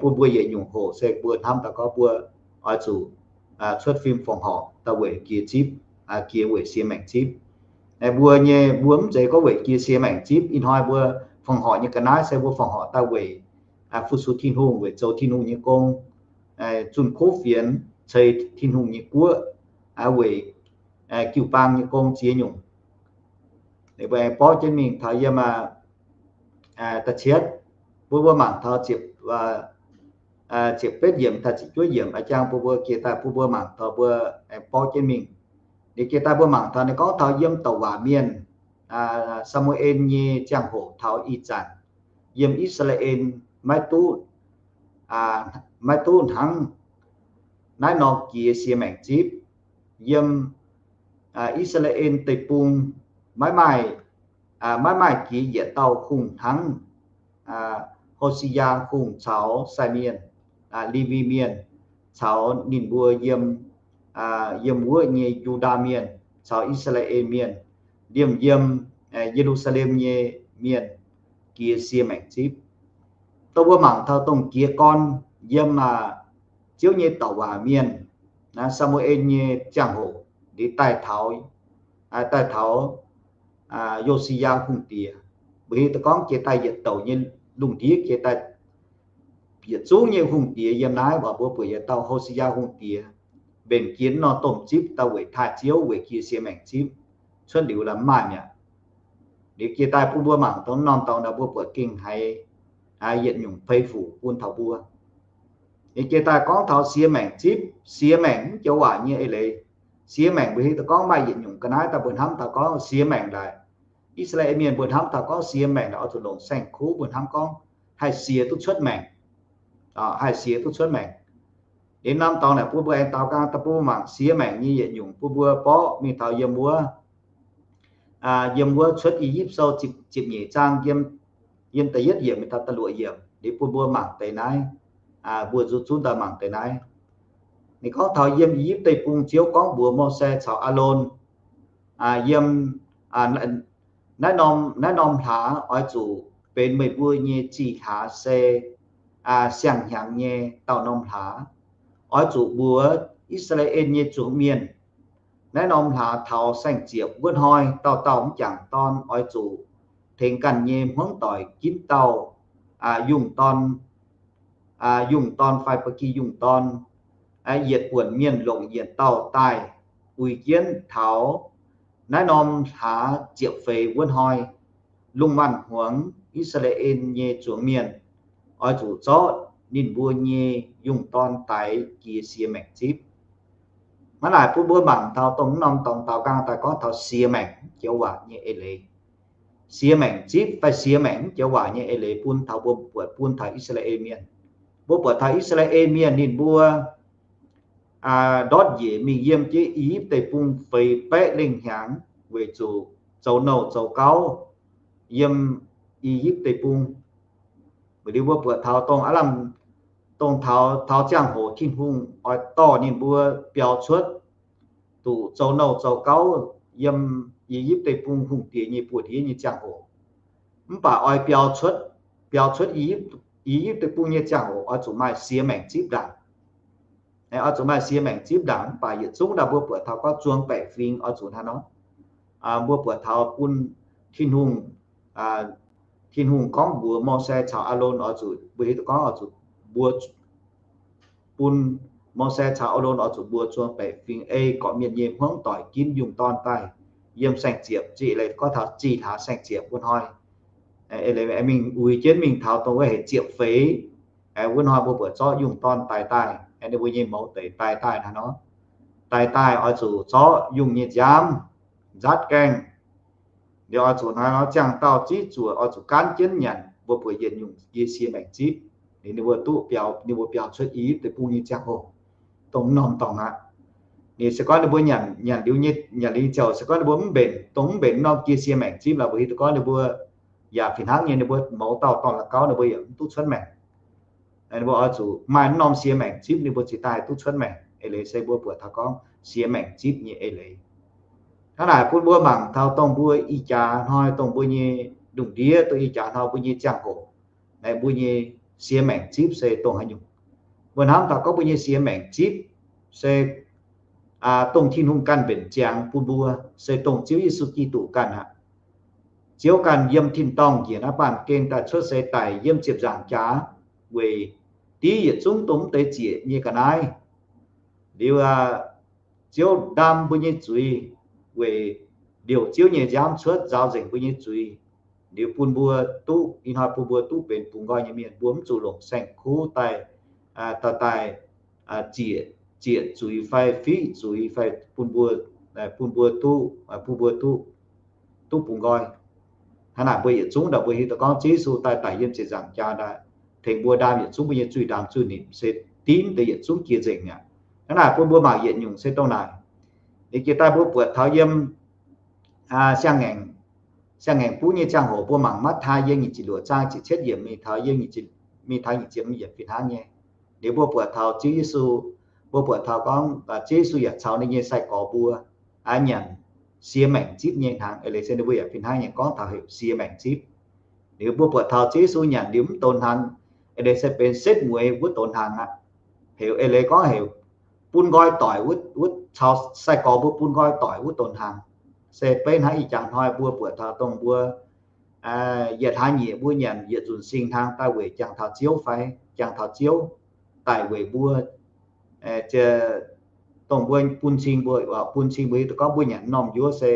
bun mbuo yietc nyungc hoqc se mbuo hnamv daaih gorngv mbuo oix zuqc cuotv fim fongc horc daaih weic jiex zipv, jiex weic siex maengc zipv. Mbuo nyei, mbuo mv zeiz gorngv weic jiex siex maengc zipv. Ih hnoi mbuo fongc horc nyei ga'naaiv se mbuo fongc horc daaih weic fu-sux Tin-Hungh, weic zoux Tin-Hungh nyei gong, zunh kuv fienx, ceix Tin-Hungh nyei guoqv, weic jiu-baang nyei gong ziex nyungc. Mbuo aengx borqv jienv mingh taux yiem da'cietv, bun mbuo mangc taux ziepc betv yiemc taux ziepc juov yiemc a'jang, bun mbuo jiex daaih bun mbuo mangc taux, mbuo aengx borqv jienv mingh. Liuz jiex daaih mbuo mangc taux ninh gorngv taux yiem douc waac mienh, Saa^mu^en nyei ziangh hoc taux ih zanc, yiem I^saa^laa^en maiv duqv, maiv duqv hnangv naaiv nor jiex siex maengc zipv. Yiem I^saa^laa^en Deic-Bung maiv maaih, maiv maaih jiex yietc dauh hungh hnangv Ho^si^yaa Hungh caux sai mienh, Lewi Mienh, caux ninh mbuo yiem, yiem wuov nyei Yu^ndaa Mienh caux I^saa^laa^en Mienh, liemh yiem Ye^lu^saa^lem nyei mienh, jiex siex maengc zipv. Dongh mbuo mangc taux dongh jiez gorn yiem Ziouv nyei douc waac mienh, Saa^mu^en nyei ziangh hoc, liuz daaih taux, daaih taux Yo^si^yaa Hungh Diex. Mbuo hiuv duqv gorngv jiex daaih yietc douc nyei lungh ndiev jiex daaih yietc zungv nyei hungh diex yiem naaiv, mbuo buatc yietc dauh Ho^si^yaa Hungh Diex mbenc jiex nor domh zipv daaih weic taaih Ziouv, weic jiex siex maengc zipv. Cuotv liuz la'maah mi'aqv. Liuz jiex daaih bun mbuo mangc dongh norm dorngx naaiv mbuo buatc gengh haiz yietc nyungc fei fuc bun taux mbuo. Liuz jiex daaih gorngv taux siex maengc zipv, siex maengc mv joux waac nyei eix leiz. Siex maengc mbuo hiuv duqv gorngv maaih yietc nyungc ga'naaiv daaih mbuo hnamv taux gorngv siex maengc daaih, I^saa^laa^en Mienh mbuo hnamv taux gorngv siex maengc daaih oix zuqc longc saeng-kuv, mbuo hnamv gorngv haih siex duqv cuotv maengc, haih siex duqv cuotv maengc. Liuz norm dorngx naaic bun mbuo aengx daaux nqaang daaih bun mbuo mangc siex maengc nyei yietc nyungc bun mbuo borqv mingh taux yiem wuov, yiem wuov Cuotv I^yipv Sou ziepc nyeic zaang, yiem da'yietv yiemc mingh taux da'luoqc yiemc. Liuz bun mbuo mangc deix naaiv, mbuo zuqc zunv daaih mangc deix naaiv. Ninh gorngv taux yiem I^yipv Deic-Bung Ziouv gorngv mbuox Mose caux Aalon, yiem naaiv norm, naaiv norm hlaax oix zuqc benx meih mbuo nyei zih hlaax, se siang-hnyangx nyei dauh norm hlaax. Oix zuqc mbuox I^saa^laa^en nyei zuangx mienh, naaiv norm hlaax taux saeng-ziepc wuov hnoi, dauh dauh m'jangc dorn oix zuqc tengx ganh nyei hmuangv doic ginv dauh yungh dorn, yungh dorn fai ba'gi yungh dorn, yietc buonc mienh longc yietc dauh daaih uix jienv taux naaiv norm hlaax ziepc feix wuov hnoi. Lungh maanz-hmuangx I^saa^laa^en nyei zuangx mienh oix zuqc zorqv ninh mbuo nyei yungh dorn daix jiex siex maengc zipv. Hnangv naaic bun mbuo mangc taux dongh norm dorngx daaux nqaang daaih gorngv taux siex maengc joux waac nyei eix leiz. Siex maengc zipv fai siex maengc joux waac nyei eix leiz bun taux mbuo buatc bun taux I^saa^laa^en Mienh. Mbuo buatc taux I^saa^laa^en Mienh ninh mbuo ndortv njiec mingh yiem jienv I^yipv Deic-Bung feix baeqv lengh hnyangx weic zuqc zoux nouh zoux gauv yiem I^yipv Deic-Bung. Liuz mbuo buatc taux dongh aav lamh, dongh taux, taux ziangh hoc Tin-Hungh oix dorh ninh mbuo biaux cuotv, duqv zoux nouh zoux gauv yiem I^yipv Deic-Bung hungh diex nyei buoz-ndiev nyei ziangh hoc. Mv baac oix biaux cuotv, biaux cuotv I^yipv Deic-Bung nyei ziangh hoc oix zuqc maaih siex maengc zipv ndaangc. Oix zuqc maaih siex maengc zipv ndaangc, mv baac yietc zungv naaiv mbuo buatc taux gorngv zuangx baeqc fingx oix zuqc hnangv nor. Mbuo buatc taux bun Tin-Hungh, Tin-Hungh gorngv mbuox Mose caux Aalon oix zuqc, mbuo hiuv duqv gorngv oix zuqc mbuo bun Mose caux Aalon oix zuqc mbuox zuangx baeqc fingx ei gorqv-mienh nyei hmuangv doic ginv yungh dorn daaih yiem saeng-ziepc, zih leiz gorngv taux zih hlaax saeng-ziepc wuov hnoi. Mingh uix jienv mingh taux dongh wuov hec ziepc feix wuov hnoi mbuo buatc zorqv yungh dorn daix daaih, ninh mbuo nyei mouz deix daix daaih hnangv nor. Daix daaih oix zuqc zorqv yungh nyei nziaamv nzaatv gaengh. Liuz oix zuqc hnangv nor ziangh dauh ziqv zuoqc oix zuqc gaanv jienv nyanc, mbuo buatc yietc nyungc yie sie maengc zipv. Liuz ninh mbuo duqv biaux, ninh mbuo biaux cuotv I^yipv Deic-Bung nyei ziangh hoc, dongh norm dorngx aqv. Ninh se gorngv ninh mbuo nyanc, nyanc liuz nyei, nyanc liuz nyei ziangh hoc se gorngv ninh mbuo mv mbenc, dongh mv mbenc norm jiex sie maengc zipv lorqc, mbuo hiuv duqv gorngv ninh mbuo yaac fih hnangv nyei, ninh mbuo mouz dauh dorn-la'gauv ninh mbuo yaac mv duqv cuotv maengc. Ninh mbuo oix zuqc maaih norm sie maengc zipv ninh mbuo cingx daaih duqv cuotv maengc. Eix leiz se mbuo buatc taux gorngv sie maengc zipv nyei eix leiz. Hnangv naaic bun mbuo mangc taux dongh mbuo ih jaax hnoi dongh mbuo nyei lungh ndiev, dongh ih jaax hnoi mbuo nyei ziangh hoc, naaiv mbuo nyei sie maengc zipv se dongh haaix nyungc. Mbuo hnamv taux gorngv mbuo nyei sie maengc zipv se dongh Tin-Hungh ganh mbenc ziangx bun mbuo, se dongh Ziouv Yesu Giduc ganh aqv. Ziouv ganh yiem tin-dorngh njiec naaiv baamh gen daaih cuotv seix daic yiem ziepc nzaangc jaax weic div yietc zungv dongh mv deix ziec nyei ga'naaiv. Liuz Ziouv ndaam mbuo nyei zuiz weic liouc Ziouv nyei nziaamv cuotv nzaaux nzengc mbuo nyei zuiz. Liuz bun mbuo duqv, ih hnoi bun mbuo duqv benx bungx nqoi nyei mienh, mbuo mv zuqc longc saeng-kuv daaih, daaih, daaih ziec, ziec zuiz fai fiqv zuiz fai bun mbuo, bun mbuo duqv, bun mbuo duqv, duqv bungx nqoi. Hnangv naaic mbuo yietc zungv ndau mbuo hiuv duqv gorngv Ziouv Yesu daaih daic yiem ziepc nzaangc jaax daaih tengx mbuo ndaam yietc zungv mbuo nyei zuiz, ndaam zuiz-nipc se div deix yietc zungv jiex nzengc mi'aqv. Hnangv naaic bun mbuo mangc yietc nyungc se dongh naaic. Ninh jiex daaih mbuo buatc taux yiem siang-ngaengc, siang-ngaengc buv nyei ziangh hoc mbuo mangc Matv^tai yiem nyic ziepc luoqc zaang ziepc cietv yiemc mingh taux yiem, mingh taux nyic ziepc yiemc fih hnangv nyei. Liuz mbuo buatc taux Ziouv Yesu, mbuo buatc taux gorngv Ziouv Yesu yaac caux ninh nyei sai-gorx mbuo nyanc sie maengc zipv nyei hnaangx. Eix leiz se ninh mbuo yaac fih hnangv nyei gorngv taux heuc sie maengc zipv. Liuz mbuo buatc taux Ziouv Yesu nyanc liuz mv donx hnaangx, eix leiz se benx setv mueiz wuov donx hnaangx aqv. Heuc eix leiz gorngv heuc bun nqoi doic wuov, wuov caux sai-gorx mbuo bun nqoi doic wuov donx hnaangx, se beiv hnangv ih jangx hnoi mbuo buatc taux dongh mbuo yietc hlaax nyieqc mbuo nyanc yietc nzunc sing hnaangx daaih weic jangx taux Ziouv fai jangx taux Ziouv daic weic mbuo, dongh mbuo bun cing mbuo, bun cing mbuo hiuv duqv gorngv mbuo nyanc norm njuov se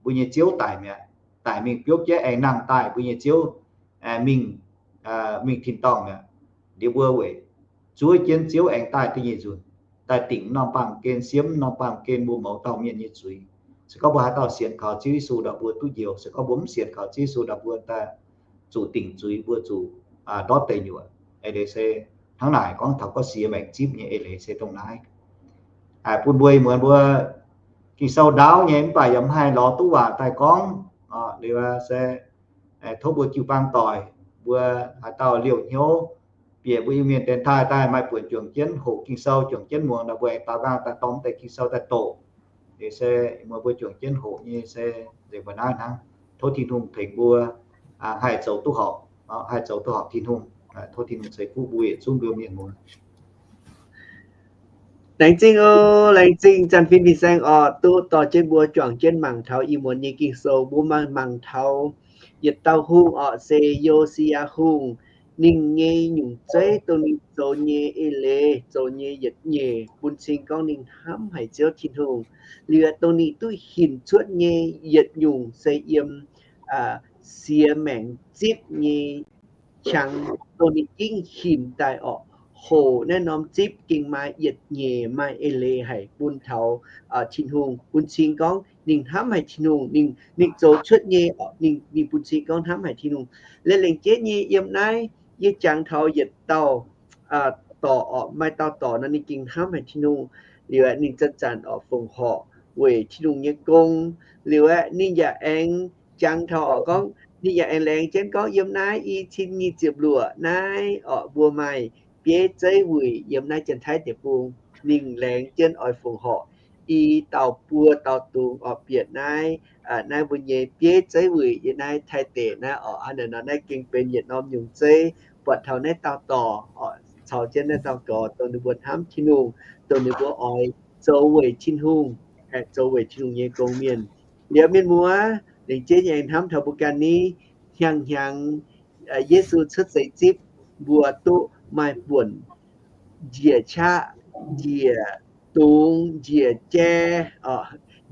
mbuo nyei Ziouv daic mi'aqv, daic mingh biopv jienv aengx nangh daaih, mbuo nyei Ziouv mingh, mingh tin-dorngh mi'aqv. Liuz mbuo weic zuov jienv Ziouv aengx daaih da'nyeic nzunc, daaih dingc norm baamh gen, siemv norm baamh gen mbuo mouz dauh mienh nyei zuiz. Se gorngv mbuo haaix dauh sienx kaux Ziouv Yesu ndau mbuo duqv njoux, se gorngv mbuo mv sienx kaux Ziouv Yesu ndau mbuo daaih zuqc dingc zuiz, mbuo zuqc ndortv deic nyuoqc. Eix leiz se Hnangv naaic gorngv taux gorngv siex maengc zipv nyei eix leiz se dongh naaiv. Bun mbuo ih muonz mbuo Ging-Sou ndaauv nyei mv baac yaac mv haih lorz duqv waac daaih gorngv. Liuz se tov mbuo jiu-baang doic, mbuo haaix dauh liouh hnyouv bieqc mbuo Iu-Mienh dienx taaih daaih maaih buonc juangc jienv hoqc Ging-Sou, juangc jienv muangx nor, mbuo aengx daaux nqaang daaih dorh deix Ging-Sou daaih doqc. Liuz se mbuo juangc jienv hoqc nyei se nzengc mbuo naaiv hnangv. Tov Tin-Hungh tengx mbuo haih zoux duqv horpc, haih zoux duqv horpc Tin-Hungh. Tov Tin-Hungh ceix fuqv mbuo yietc zungv mbuo mienh muoz. Laengz zingh oc, laengz zingh Zanc Fin Fin-Saeng oc, duqv dorh jienv mbuo juangc jienv mangc taux ih muonz nyei Ging-Sou. Mbuo mangc, mangc taux yietc dauh hungh oc, se Yo^si^yaa Hungh. Ninh nyei nyungc zeiv dongh ninh zoux nyei eix leiz, zoux nyei yietc nyeic, bun cing gorngv ninh hnamv haic Ziouv Tin-Hungh. Liuz dongh ninh duqv hinc cuotv nyei yietc nyungc se yiem siex maengc zipv nyei qangx, dongh ninh gengh hinc daaih oc, hoqc naaiv norm zipv gengh maaih yietc nyeic maaih eix leiz haic bun taux Tin-Hungh, bun cing gorngv ninh hnamv haic Tin-Hungh. Ninh, ninh zoux cuotv nyei, ninh, ninh bun cing gorngv hnamv haic Tin-Hungh. Lengc, lengc jeiv nyei yiem naaiv yie jangx taux yietc dauh dorc oc, maaih dauh dorc nor ninh gengh hnamv haic Tin-Hungh. Liuz ninh zanc-zanc oc fongc horc weic Tin-Hungh nyei gong. Liuz aeqv, ninh yaac aengx jangx taux oc gorngv, ninh yaac aengx laengz jienv gorngv yiem naaiv i cin nyic ziepc luoqc naaiv oc, mbuo maaih bieiv zeiv wuic yiem naaiv Janx-Taiv deic-bung. Ninh laengz jienv oix fongc horc i dauh buo dauh dungz oc bieqc naaiv, naaiv mbuo nyei bieiv zeiv wuic yiem naaiv Taiv deic naaiv oc. Hnangv naaiv nor naaiv gengh benx yietc norm nyungc zeiv buatc taux naaiv dauh dorc oc, caux jienv naaiv dauh gorx dongh ninh mbuo hnamv Tin-Hungh, dongh ninh mbuo oix zoux weic Tin-Hungh, zoux weic Tin-Hungh nyei gong mienh. Liuz mienh muoz, lengc jeiv nyei hnamv taux mbuo ganh ni, hnyangx-hnyangx Yesu cuotv seix zipv, mbuo duqv maaih buonc njiec qaqv, njiec dungz, njiec jai,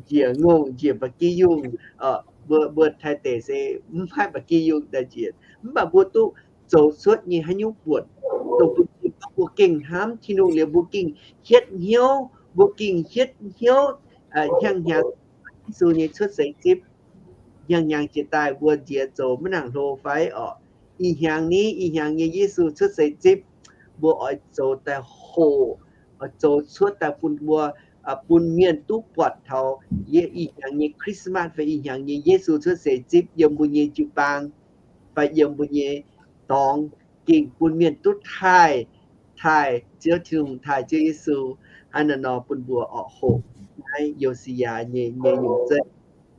njiec ngongh, njiec ba'gi yungh. Mbuo, mbuo Taiv deic se mv maaih ba'gi yungh daaih njiec, mv baac mbuo duqv zoux cuotv nyei haaix nyungc buonc, dongh mbuo gengh hnamv Tin-Hungh liuz mbuo gengh hietv hnyouv, mbuo gengh hietv hnyouv hnyangx-hnyangx Yesu nyei cuotv seix zipv. Hnyangx-hnyangx jiex daaih mbuo nziex zoux maiv nangc hlo fai oc? Ih hnyangx ni, ih hnyangx nyei Yesu cuotv seix zipv, mbuo oix zoux daaih hoqc, oix zoux cuotv daaih bun mbuo, bun mienh duqv buatc taux yie ih hnyangx nyei Christmas fai ih hnyangx nyei Yesu cuotv seix zipv yiem mbuo nyei jiu-baang fai yiem mbuo nyei dorngx, gengh bun mienh duqv taaih, taaih Ziouv Tin-Hungh, taaih Ziouv Yesu. Hnangv naaiv nor bun mbuo oix hoqc naaiv Yo^si^yaa nyei, nyei nyungc zeiv.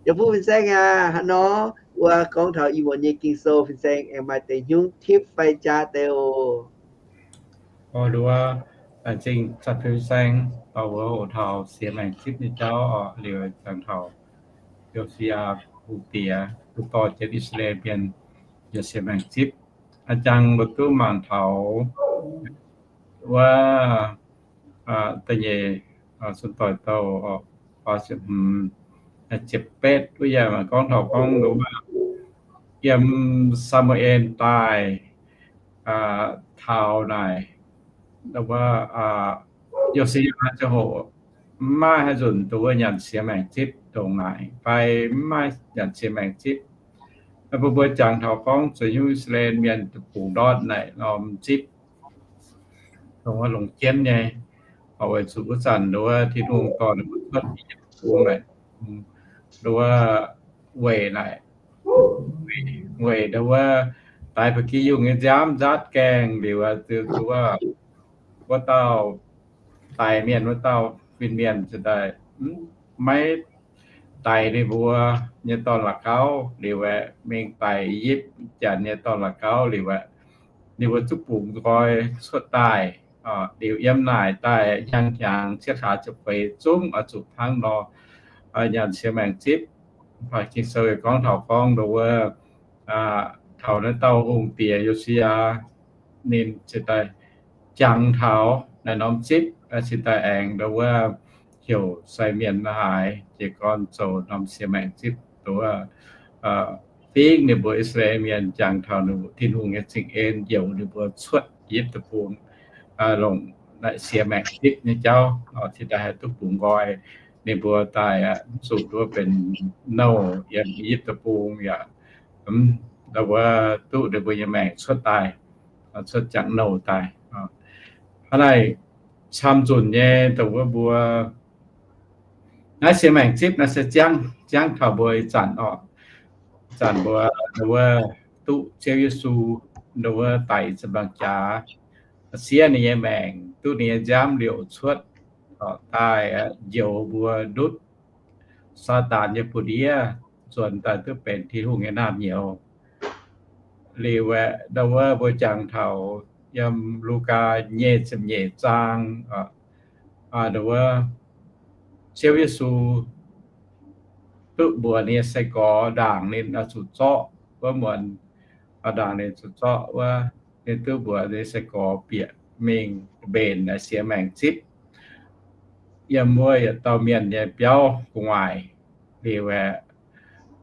Yaac bun fin-saeng aac, hnangv nor wuov gorngv taux ih muonz nyei Ging-Sou, fin-saeng aengx maaih deix hnyungv tipv fai jaa deix oc. Nduov, laengz zingh fin-saeng dorh mbuo hoqc taux siex maengc zipv nyei jauv oc. Liuz jangx taux Yo^si^yaa hungh diex duqv dorh jienv I^saa^laa^en Mienh yiem siex maengc zipv. A'jangv mbuo duqv mangc taux wuov da'nyeic, sun doic douh, ziepc betv wuov yaac gorngv taux gorngv wuov, yiem Saa^mu^en daaih taux naaic, wuov Yo^si^yaa ziangh hoc mv maaih haaix nzunc dongh wuov nyanc siex maengc zipv ndongc naaic fai mv maaih nyanc siex maengc zipv. Mbuo, mbuo jangx taux gorngv zuqc hiuv I^saa^laa^en Mienh deic-bung ndortv naaic norm zipv dongh wuov longc jienv nyei, weic zuqc wuov zanc nduov Tin-Hungh dorh ninh mbuo cuotv I^yipv Deic-Bung naaic, nduov weic naaic, weic nduov daix ba'gi yungh nyei nziaamv nzaatv gaengh liuz, wuov, wuov dauh daix mienh, wuov dauh fin-mienh ziouc daaih maiv daix ninh mbuo nyei dorn-la'gauv liuz aeqv, mingh daix I^yipv Janx nyei dorn-la'gauv liuz aeqv, ninh mbuo zuqc bungx nqoi cuotv daaih. Liuz yiem naaic daaih hnyangx-hnyangx cietv hlaax ziepc feix zungv oix zuqc hnangv nor nyanc siex maengc zipv. Mv baac Ging-Sou gorngv taux gorngv nduov wuov, taux naaiv dauh hungh diex Yo^si^yaa, ninh ziouc daaih jangx taux naaiv norm zipv, ziouc daaih aengx nduov wuov heuc sai mienh haaix jiez gorn zoux norm siex maengc zipv nduov wuov, fingx ninh mbuo I^saa^laa^en Mienh jangx taux Tin-Hungh nyei cing-en, youc ninh mbuo cuotv I^yipv Deic-Bung, longc naaiv siex maengc zipv nyei jauv, ziouc daaih haih duqv bungx nqoi ninh mbuo daaih, mv zuqc nduov benx nouh yiem I^yipv Deic-Bung yaac, mv, nduov wuov duqv ninh mbuo nyei maengc cuotv daaih, cuotv jangx nouh daaih. Hnangv naaic camv nzunc nyei dongh wuov mbuo naaiv siex maengc zipv naaiv se ziangv, ziangv taux mbuo ih zanc oc. Ih zanc mbuo, wuov, duqv Ziouv Yesu, wuov, daic zanc-mbaang jaax, siev ninh nyei maengc, duqv ninh nyei nziaamv liouc cuotv, daaih njoux mbuo ndutv Saadaan nyei buoz-ndiev, nzuonx daaih duqv benx Tin-Hungh nyei naamh nyouz. Liuz aeqv, ndau wuov mbuo jangx taux yiem Lugaa nyei ziepc nyeic zaang, ndau wuov Ziouv Yesu duqv mbuox ninh nyei sai-gorx ndaangc ninh oix zuqc zorqv wuov muonz, ndaangc ninh zuqc zorqv wuov, ninh duqv mbuox ninh nyei sai-gorx bieqc mingh mbenc naaiv siex maengc zipv yiem wuov yietc dauh mienh nyei biauv gu'nguaaic. Liuz aeqv,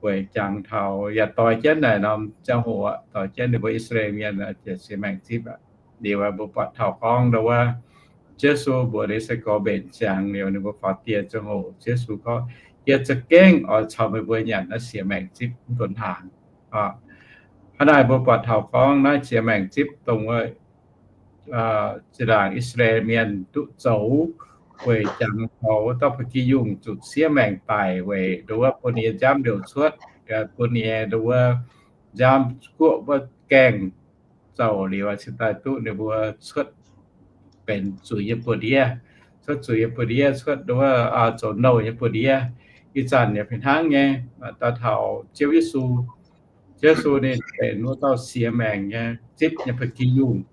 weic jangx taux yaac doix jienv naaic norm ziangh hoc, doix jienv ninh mbuo I^saa^laa^en Mienh siex maengc zipv aqv. Liuz aeqv, mbuo buatc taux gorngv ndau wuov Yesu mbuox ninh nyei sai-gorx mbenc ziangx liuz ninh mbuo faaux dieh ziangh hoc, Yesu gorngv, Yie za'gengh oix caux meih mbuo nyanc naaiv siex maengc zipv mv donx hnaangx. Hnangv naaic mbuo buatc taux gorngv naaiv siex maengc zipv dongh wuov zinh ndaangc I^saa^laa^en Mienh duqv zoux weic jangx taux wuov dauh ba'gi yungh zuqc siev maengc daic weic ndau wuov bun ninh nyei nziaamv liouc cuotv, bun ninh nyei ndau wuov nziaamv guoqv wuov gaengh zouc liuz cingx daaih duqv ninh mbuo cuotv benx zuiz nyei buoz-ndiev, cuotv zuiz nyei buoz-ndiev, cuotv ndau wuov zoux nouh nyei buoz-ndiev. Ih zanc yaac fih hnangv nyei, daaih taux Ziouv Yesu, Ziouv Yesu ninh benx wuov dauh siex maengc nyei zipv nyei ba'gi yungh.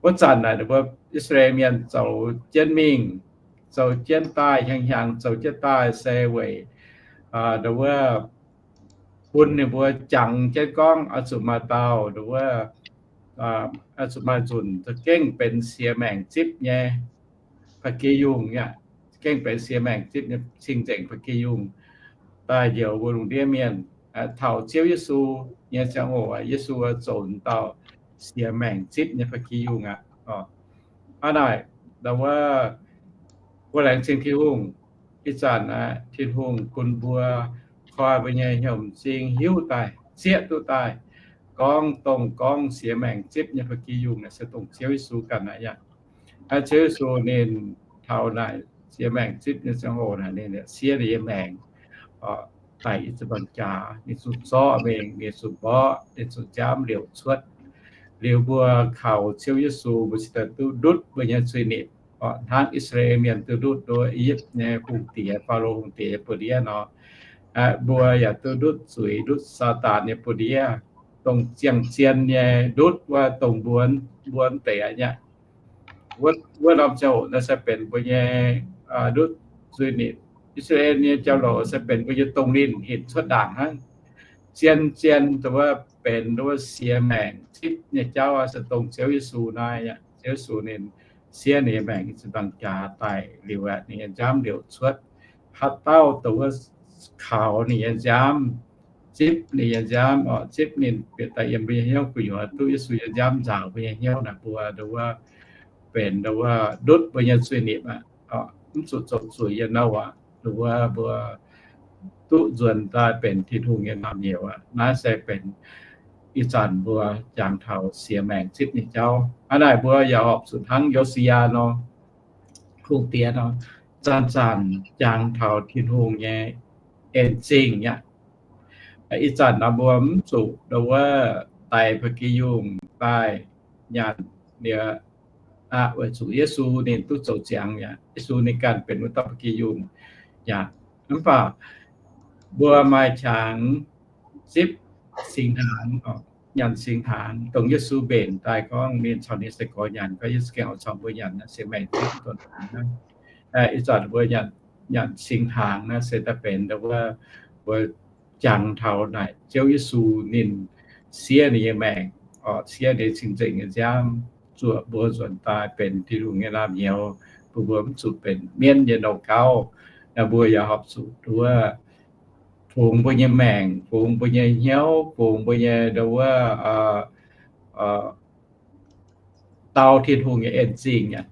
Wuov zanc naaic ninh mbuo I^saa^laa^en Mienh zoux jienv mingh, zoux jienv daaih, hnyangx-hnyangx zoux jienv daaih se weic ndau wuov bun ninh mbuo jangx jienv gorngv oix zuqc maaih dauh ndau wuov, oix zuqc maaih nzunc za'gengh benx siex maengc zipv nyei ba'gi yungh aqv, za'gengh benx siex maengc zipv nyei cing-nzengc ba'gi yungh daaih njoux mbuo lungh ndiev mienh. Taux Ziouv Yesu nyei ziangh hoc, Yesu zoux dauh siex maengc zipv nyei ba'gi yungh aqv. Hnangv naaic, ndau wuov, mbuo laengz zingh Tin-Hungh, ih zanc aeqv, Tin-Hungh bun mbuo koi mbuo nyei hnyouv m'zing hiuv daaih, zieqv duqv daaih, gorngv dongh gorngv siex maengc zipv nyei ba'gi yungh naaic se dongh Ziouv Yesu ganh aqv. Ziouv Yesu ninh taux naaic siex maengc zipv nyei ziangh hoc naaic, ninh siev ninh nyei maengc daic yiem ziepc nzaangc jaax, ninh zuqc zorqv mingh, ninh zuqc mborqv, ninh zuqc nziaamv liouc cuotv. Liuz mbuo kaux Ziouv Yesu, mbuo cingx daaih duqv ndutv mbuo nyei zuiz-nipc, hnangv I^saa^laa^en Mienh duqv ndutv nduov I^yipv nyei hungh diex, Faalo hungh diex nyei buoz-ndiev nor, mbuo yaac duqv ndutv zuiz, ndutv Saadaan nyei buoz-ndiev, dongh ziangh zien nyei ndutv wuov, dongh mbuo, mbuo deix aqv. Wuov norm ziangh hoc naaiv se benx mbuo nyei ndutv zuiz-nipc. I^saa^laa^en nyei jauv-louc se benx mbuo nyei dongh ninh hinc cuotv ndaangc hnangv. Zien-zien dongh wuov benx wuov siex maengc zipv nyei jauv se dongh Ziouv Yesu naaiv aqv. Ziouv Yesu ninh siev ninh nyei maengc yiem ziepc nzaangc jaax daic liuz aeqv, ninh nyei nziaamv liouc cuotv. Haaix dauh dongh wuov kaux ninh nyei nziaamv, zipv ninh nyei nziaamv, zipv ninh bieqc daaih yiem mbuo nyei hnyouv gu'nyuoz, duqv Yesu nyei nziaamv nzaaux mbuo nyei hnyouv naaic, mbuo dongh wuov benx dongh wuov ndutv mbuo nyei zuiz-nipc aqv, mv zuqc zoux zuiz yiem naaiv aqv, dongh wuov mbuo duqv nzuonx daaih benx Tin-Hungh nyei naamh nyouz aqv. Naaiv se benx ih zanc mbuo jangx taux siex maengc zipv nyei jauv. Hnangv naaic mbuo yaac horpc zuqc hnangv Yo^si^yaa nor, hungh diex nor, zanc-zanc jangx taux Tin-Hungh nyei en zingh aqv. Ih zanc nor mbuo mv zuqc dongh wuov daix ba'gi yungh daaih nyanc liuz aqv, weic zuqc Yesu ninh duqv zoux ziangx aqv. Yesu ninh ganh benx wuov dauh ba'gi yungh aqv. Mv baac mbuo maaih qangx zipv singx hnaangx, nyanc singx hnaangx, dongh Yesu mbenc daaih gorngv ninh caux ninh sai-gorx nyanc, gorngv Yesu gengh oix caux mbuo nyanc naaiv siex maengc zipv donx hnaangx. Ih zanc mbuo nyanc singx hnaangx naaiv se daaih benx dongh wuov mbuo jangx taux naaic Ziouv Yesu ninh siev ninh nyei maengc, siev ninh cing-nzengc nyei nziaamv, zuoqc mbuo nzuonx daaih benx Tin-Hungh nyei naamh nyouz, bun mbuo mv zuqc benx mienv nyei nouh gauv. Naaiv mbuo yaac horpc zuqc dongh wuov fungx mbuo nyei maengc, fungx mbuo nyei hnyouv, fungx mbuo nyei dongh wuov dau Tin-Hungh nyei en zingh aqv.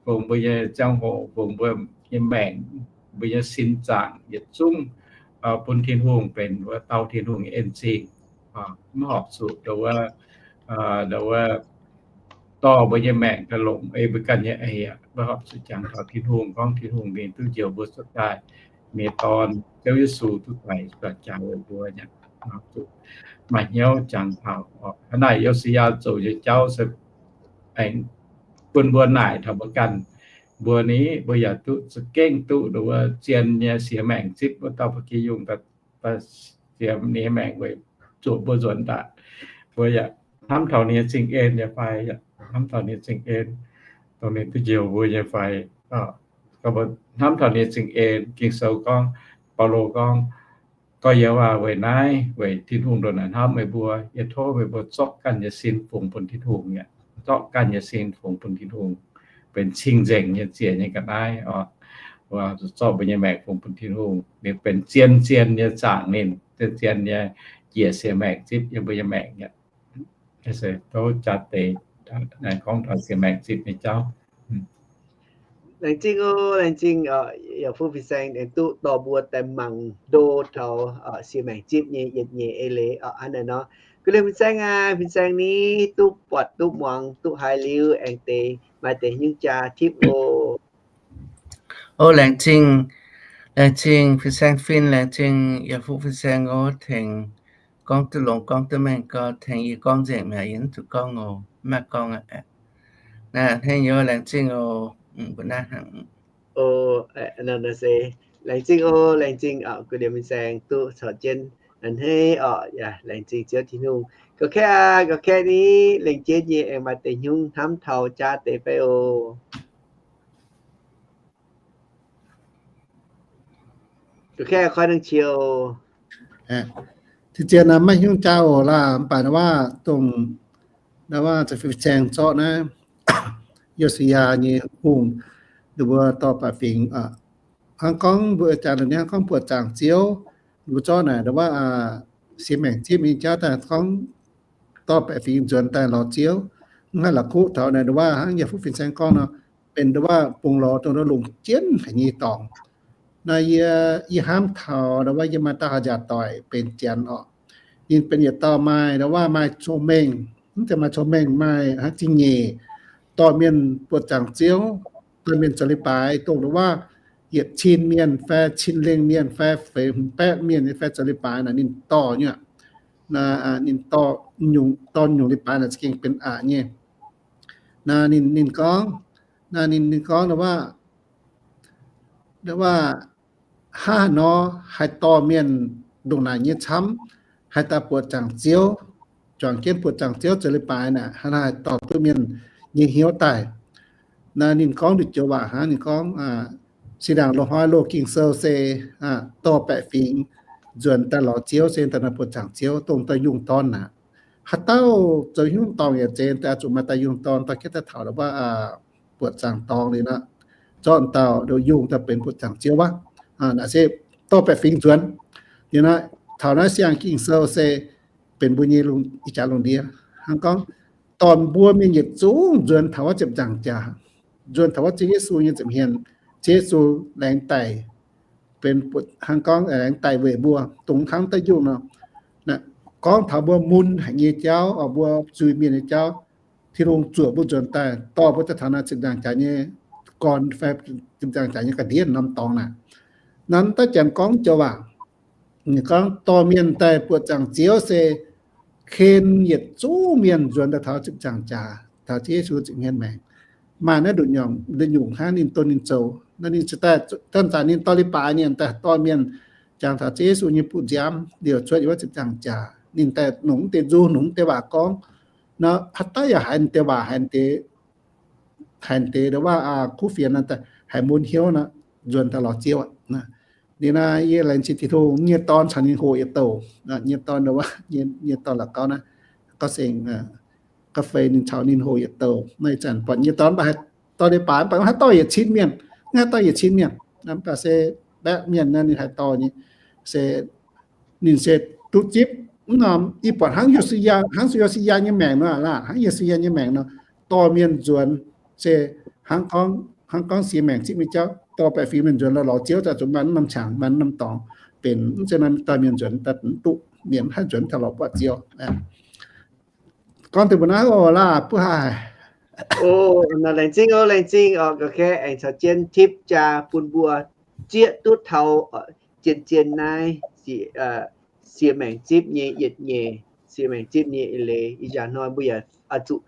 Fungx mbuo nyei ziangh hoc, fungx mbuo nyei maengc, mbuo nyei sin zaangc yietc zungv bun Tin-Hungh benx wuov dau Tin-Hungh nyei en zingh. Mv horpc zuqc dongh wuov, dongh wuov dorh mbuo nyei maengc daaih longc ei mbuo ganh nyei eix aqv. Mbuo horpc zuqc jangx taux Tin-Hungh gorngv Tin-Hungh ninh duqv njoux mbuo cuotv daaih, ninh nyei Dorn, Ziouv Yesu duqv daic, duqv jaax jaax weic mbuo nyei. Zuqc maaih hnyouv jangx taux. Hnangv naaic Yo^si^yaa zoux nyei jauv se aengx bun mbuo naaic taux mbuo ganh. Mbuo ni, mbuo yaac duqv za'gengh duqv nduov zien nyei siex maengc zipv wuov dauh ba'gi yungh daaih siex ninh nyei maengc weic zuoqc mbuo nzuonx daaih. Mbuo yaac hnamv taux ninh nyei zingh en nyei fai? Yaac hnamv taux ninh nyei zingh en, dongh ninh duqv njoux mbuo nyei fai? Hnamv taux ninh nyei zingh en. Ging-Sou gorngv, Baulo gorngv, gorx-youz aac, weic naaiv, weic Tin-Hungh ndongc naaic hnamv meih mbuo, yie tov meih mbuo zorqv ganh nyei sin fungx bun Tin-Hungh aqv. Zorqv ganh nyei sin fungx bun Tin-Hungh, benx cing-nzengc nyei ziex nyei ga'naaiv oc. Zorqv mbuo nyei maengc fungx bun Tin-Hungh, ninh benx zien-zien nyei zaangc ninh, zien-zien nyei njiec siex maengc zipv yiem mbuo nyei maengc aqv. Se tov jaa deix gorngv taux siex maengc zipv nyei jauv. Laengz zingh oc, laengz zingh, yaac fuqv fin-saeng aengx duqv dorh mbuo daaih mangc ndo taux siex maengc zipv nyei yietc nyeic eix leiz aqv. Hnangv naaiv nor, gu'nyuoz fin-saeng aac, fin-saeng ni, duqv buatc duqv muangx duqv haiz liuz aengx deix maaih deix nyungc jaa tipv oc. O, laengz zingh, laengz zingh fin-saeng fin, laengz zingh yaac fuqv fin-saeng oc, tengx gorngv duqv longx gorngv duqv mengh gau, tengx yie gorngv nzengc mi'aqv, yie mv zuqc gorngv oc, mv maaih gorngv aqv. Naaiv hnangv nor, laengz zingh oc. Mbuo naaiv hnangv. Laengz zingh oc, laengz zingh gu'nyuoz fin-saeng duqv caux jienv a'hneiv oc. Yaac laengz zingh Ziouv Tin-Hungh. Ga'kaeqv aac, ga'kaeqv ni, lengc jeiv nyei aengx maaih deix nyungc hnamv taux jaa deix fai oc? Ga'kaeqv koi nangh qiex. Zien-zien naaiv maiv nyungc jaa oc laah, mv baac naaiv waac dongh naaiv waac fin-saeng zorqv naaiv Yo^si^yaa nyei hungh, ninh mbuo dorh baeqc fingx, hnangv gorngv mbuo jangx naaiv hnangv gorngv buoqc zaangc Ziouv, ninh mbuo zorqv naaic naaiv waac siex maengc zipv nyei jauv daaih gorngv dorh baeqc fingx nzuonx daaih lorz Ziouv. Mv haih la'kuqv taux naaiv waac hnangv yaac fuqv fin-saeng gorngv nor, benx naaiv waac bungx lorz dongh longc jienv haic nyei dorngx. Naaiv yie, yie hnamv taux naaiv waac yie maaih dauh haaix njaaux doic benx Janx oc. Ninh benx yietc dauh maaih naaiv waac maaih cong-mengh, mv zeiz maaih cong-mengh, maaih hnangv zingh nyeic, dorh mienh buoqc zaangc Ziouv, dorh mienh zoux leiz-baaix, dongh naaiv waac yietc cin mienh fai cin lengh mienh fai feix hmz baeqv mienh fai zoux leiz-baaix naaic ninh dorh nyei. Naaiv ninh dorh nyungc, dorh nyungc leiz-baaix naaic za'gengh benx aqc nyei. Naaiv ninh, ninh gorngv, naaiv ninh, ninh gorngv naaiv waac, naaiv waac hnangv haaix nor haih dorh mienh ndongc naaic nyei camv, haih daaih buoqc zaangc Ziouv, juangc jienv buoqc zaangc Ziouv zoux leiz-baaix naaic, hnangv haaix dorh duqv mienh nyei hnyouv daaih. Naaiv ninh gorngv nduqc joux waac hnangv, ninh gorngv, zinh ndaangc loz-hnoi loz Ging-Sou se dorh baeqc fingx nzuonx daaih lorz Ziouv se daaih buoqc zaangc Ziouv, dongh daaih yungh dorn naaic. Haaix dauh zoux hnyouv dorngc yaac zeiz daaih zuqc maaih daaih yungh dorn, dorh jienv daaih taux wuov buoqc zaangc dorngx liuz nor, zorqv dauh yungh daaih benx buoqc zaangc Ziouv wuov. Naaic se dorh baeqc fingx nzuonx. Liuz nor, taux naaiv siang Ging-Sou se benx mbuo nyei ih jaax lungh ndiev hnangv gorngv dorh mbuo mienh yietc zungv nzuonx taux wuov ziepc nzaangc jaax, nzuonx taux wuov Ziouv Yesu nyei nza'hmien. Ziouv Yesu laengz daic, benx hnangv gorngv laengz daic weic mbuo dongh hnangv daaih yungh nor. Gorngv taux mbuo mun haic nyei jauv, mbuo zuiz-mienh nyei jauv, Tin-Hungh zuoqc mbuo nzuonx daaih, dorh mbuo daaih taux naaiv ziepc nzaangc jaax nyei gorn fai ziepc nzaangc jaax nyei ga'ndiev norm dorngx naaic. Naaiv daaih Janx gorngv joux waac, ninh gorngv dorh mienh daaih buoqc zaangc Ziouv se ken yietc zungv mienh nzuonx daaih taux ziepc nzaangc jaax, taux Ziouv Yesu nza'hmien maengx. Maaih naaiv nduqc nyungc hnangv ninh dongh ninh zoux. Naaiv ninh cingx daaih, zanc-zanc ninh dorh leiz-baaix ninh daaih dorh mienh jangx taux Ziouv Yesu nyei buoz-nziaamv liouc cuotv yiem wuov ziepc nzaangc jaax. Ninh daaih nongc deix nzung, nongc deix waac gorngv. Nor haaix dauh yaac haiz deix waac, haiz deix, haiz deix waac kuv fienx, haiz mun hnyouv nor, nzuonx daaih lorz Ziouv aqv. Ninh naaiv yie laengz zingh Tin-Hungh, nyei dorn caux ninh hoqc yietc douc. Nyei dorn, nyei dorn la'gauv naaiv, gauv seng, gauh fei ninh caux ninh hoqc yietc douc. Naaiv zanc buatc nyei dorn mv baac haih dorh leiz-baaix, mv baac mv haih dorh yietc cin mienh, mv haih dorh yietc cin mienh. Mv baac se baeqv mienh naaiv ninh haih dorh nyei. Se ninh se duqv zipv mv norm, ih buatc hnangv Yo^si^yaa, hnangv Yo^si^yaa nyei maengc nor laah, hnangv Yo^si^yaa nyei maengc nor, dorh mienh nzuonx, se hnangv gorngv, hnangv gorngv siex maengc zipv nyei jauv, dorh baeqc fingx mienh nzuonx lorz Ziouv, za'gengh zuqc maaih norm qangx, maaih norm dorngx benx mv zeiz nor dorh mienh nzuonx daaih mv duqv, mienh mv haih nzuonx taux lorz buatc Ziouv. Gorngv deix mbuo naaiv oc laah, mbuo haih O, laengz zingh o, laengz zingh oc. Ga'naaiv aengx caux jienv tipv jaa bun mbuo zieqv duqv taux zien-zien naaiv sie maengc zipv nyei yietc nyeic, sie maengc zipv nyei eix leiz. Ih jaax hnoi mbuo yaac oix zuqc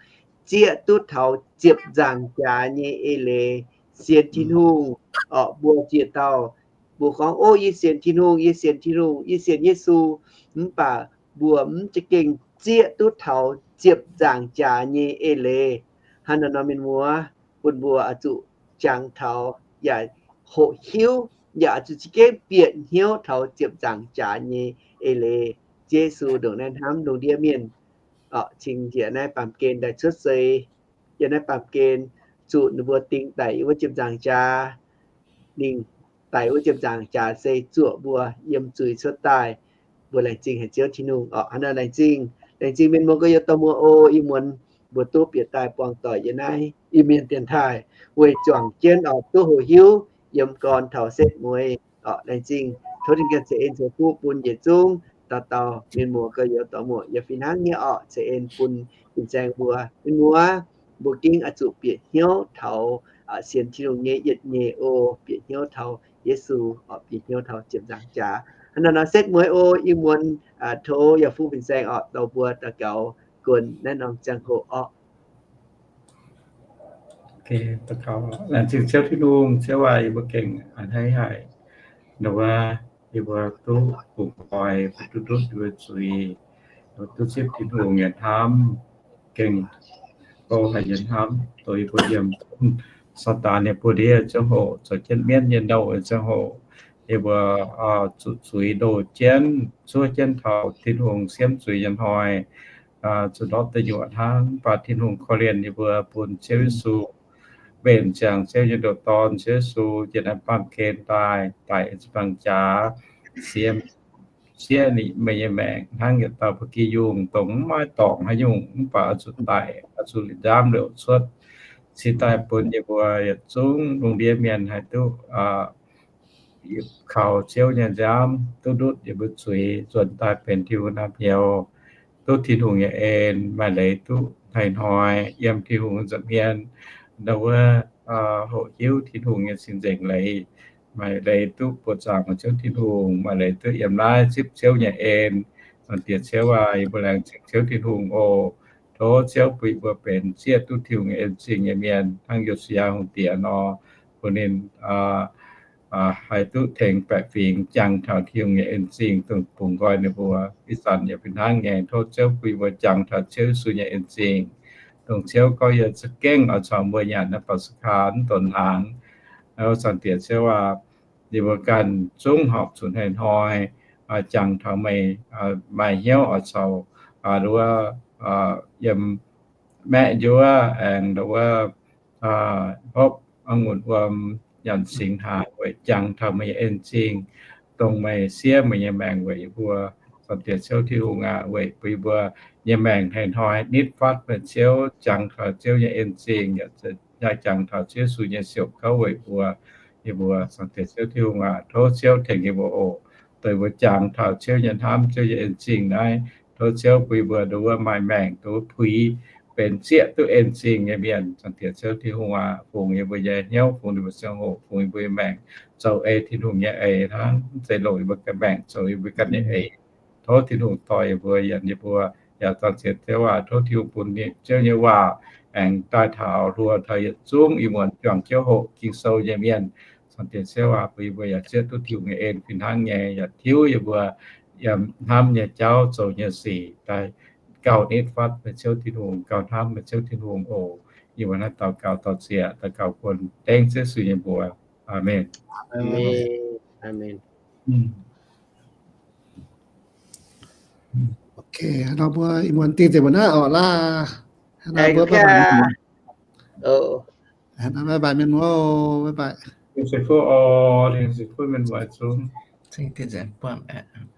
zieqv duqv taux ziepc nzaangc jaax nyei eix leiz. Sienx Tin-Hungh oc, mbuo zieqc dauh mbuo gorngv, O, yie sienx Tin-Hungh, yie sienx Tin-Hungh, yie sienx Yesu, mv baac mbuo mv za'gengh zieqv duqv taux ziepc nzaangc jaax nyei eix leiz. Hnangv naaiv nor, mienh muoz, bun mbuo oix zuqc jangx taux yaac hoqc hiuv, yaac oix zuqc za'gengh bieqc hnyouv taux ziepc nzaangc jaax nyei eix leiz. Ziouv Yesu ndongc naaiv hnamv lungh ndiev mienh, cingx njiec naaiv baamh gen daaih cuotv seix. Yiem naaiv baamh gen zuqc ninh mbuo dingh daic yiem wuov ziepc nzaangc jaax. Ninh daic wuov ziepc nzaangc jaax se zuoqc mbuo yiem zuiz cuotv daaih. Mbuo laengz zingh haic Ziouv Tin-Hungh oc. Hnangv naaiv laengz zingh, laengz zingh mienh muoz gorx-youz dorh muoz o. Ih muonz mbuo duqv bieqc daaih buangh doic yiem naaiv Iu-Mienh dienx taaih weic juangc jienv oc duqv hoqc hiuv yiem gorn taux setv mueiz oc. Laengz zingh, tov Tin-Hungh ceix en ceix fuqv bun yietc zungv dauh dauh mienh muoz gorx-youz dorh muoz yaac fih hnangv nyei oc. Ceix en bun fin-saeng mbuo. Mienh muoz, mbuo gengh oix zuqc bieqc hnyouv taux sienx Tin-Hungh nyei yietc nyeic o, bieqc hnyouv taux Yesu oc, bieqc hnyouv taux ziepc nzaangc jaax. Hnangv naaiv nor setv mueiz o. Ih muonz tov yaac fuqv fin-saeng oc, dorh mbuo daux gaux guon naaiv norm ziangh hoc oc. Laengz zingh Ziouv Tin-Hungh, Ziouv aac, yie mbuo gengh a'hneiv haic, nduov yie mbuo duqv bungx nqoi, duqv ndutv yie mbuo zuiz, duqv zipv Tin-Hungh nyei hnamv, gengh bou haic nyei hnamv, dongh yie mbuo yiem Saadaan nyei buoz-ndiev ziangh hoc, zoux jienv mienv nyei nouh nyei ziangh hoc, yie mbuo zuqc zuiz ndoh jienv, zuov jienv taux Tin-Hungh siemv zuiz nyei hnoi, zuqc ndortv deic nyuoqc hnangv. Mv baac Tin-Hungh korv-lienh yie mbuo bun Ziouv Yesu, mbenc ziangx Ziouv nyei ndoh Dorn, Ziouv Yesu, njiec naaiv baamh gen daaih, daic ziepc nzaangc jaax, siev, siev ninh meih nyei maengc hnangv yietc dauh ba'gi yungh, dongh mv maaih dorngc haaix nyungc, mv baac oix zuqc daic, oix zuqc nziaamv liouc cuotv, cingx daaih bun yie mbuo yietc zungv lungh ndiev mienh haih duqv kaux Ziouv nyei nziaamv, duqv ndutv yie mbuo zuiz, nzuonx daaih benx Tin-Hungh naamh nyouz, duqv Tin-Hungh nyei en, maaih leiz duqv hnoi-hnoi yiem Tin-Hungh nza'hmien, nduov wuov, hoqc hiuv Tin-Hungh nyei cing-nzengc leiz, maaih leiz duqv buoqc zaangc Ziouv Tin-Hungh, maaih leiz duqv yiem naaiv zipv Ziouv nyei en. Diex Ziouv aac, yie mbuo laengz zingh Ziouv Tin-Hungh oc. Tov Ziouv bun yie mbuo benx zieqv duqv Tin-Hungh nyei en zingh nyei mienh, hnangv Yo^si^yaa Hungh Diex nor, bun ninh haih duqv tengx baeqc fingx jangx taux Tin-Hungh nyei en zingh, dongh bungx nqoi ninh mbuo. Ih zanc yaac fih hnangv nyei, tov Ziouv bun yie mbuo jangx taux Ziouv Yesu nyei en zingh, dongh Ziouv gorngv yie za'gengh oix caux mbuo nyanc naaiv Baux-Sou^kaa mv donx hnaangx. Ov, Zaangc Diex Ziouv aac, yie mbuo ganh zungv horpc zuqc hnoi-hnoi jangx taux meih, maaih hnyouv oix caux nduov wuov yiem maeqv njuov aengx nduov wuov hopv a'ngunc wuom nyanc singx hnaangx weic jangx taux meih nyei en zingh, dongh meih siev meih nyei maengc weic yie mbuo. Zaangc Diex Ziouv Tin-Hungh aac, weic bun yie mbuo nyei maengc hnoi-hnoi nitv fatv meih Ziouv, jangx taux Ziouv nyei en zingh, yaac jangx taux Ziouv Yesu nyei siouc gouv weic mbuo. Yie mbuo Zaangc Diex Ziouv Tin-Hungh aac, tov Ziouv tengx yie mbuo oc, dongh yie mbuo jangx taux Ziouv nyei hnamv, Ziouv nyei en zingh naaiv, tov Ziouv bun yie mbuo nduov wuov maaih maengc, nduov wuov puix benx zieqv duqv en zingh nyei mienh. Zaangc Diex Ziouv Tin-Hungh aac, fungx yie mbuo nyei hnyouv, fungx yie mbuo ziangh hoc, fungx yie mbuo nyei maengc, zoux ei Tin-Hungh nyei eix hnangv, mv zeiz longc yie mbuo ganh maengc, zoux yie mbuo ganh nyei eix. Tov Tin-Hungh dorh yie mbuo, yienc yie mbuo. Yaac Zaangc Diex Ziouv aac, tov Tin-Hungh bun Ziouv nyei waac aengx daaih taux hluo taux yietc zungv ih muonz juangc jienv hoqc Ging-Sou nyei mienh. Zaangc Diex Ziouv aac, bun yie mbuo yaac zieqv duqv Tin-Hungh nyei en fih hnangv nyei, yaac tiuv yie mbuo yiem hnamv nyei jauv, zoux nyei sic daaih gauh nitv fatv meih Ziouv Tin-Hungh, gauh hnamv meih Ziouv Tin-Hungh oc. Yie mbuo naaiv daux gaux daux zieqc, daux gaux bun dengv Ziouv Yesu nyei mbuox. Aamen. Aamen. Aamen. Ok, nor mbuo ih muonz dingh nzengc mbuo naaiv oc laaih. Nor mbuo bye bye. Bye bye mienh muoz, bye bye. Laengz zingh fuqv oc, laengz zingh fuqv mienh muoz zungv. Cingx dingh nzengc buangh aeqv.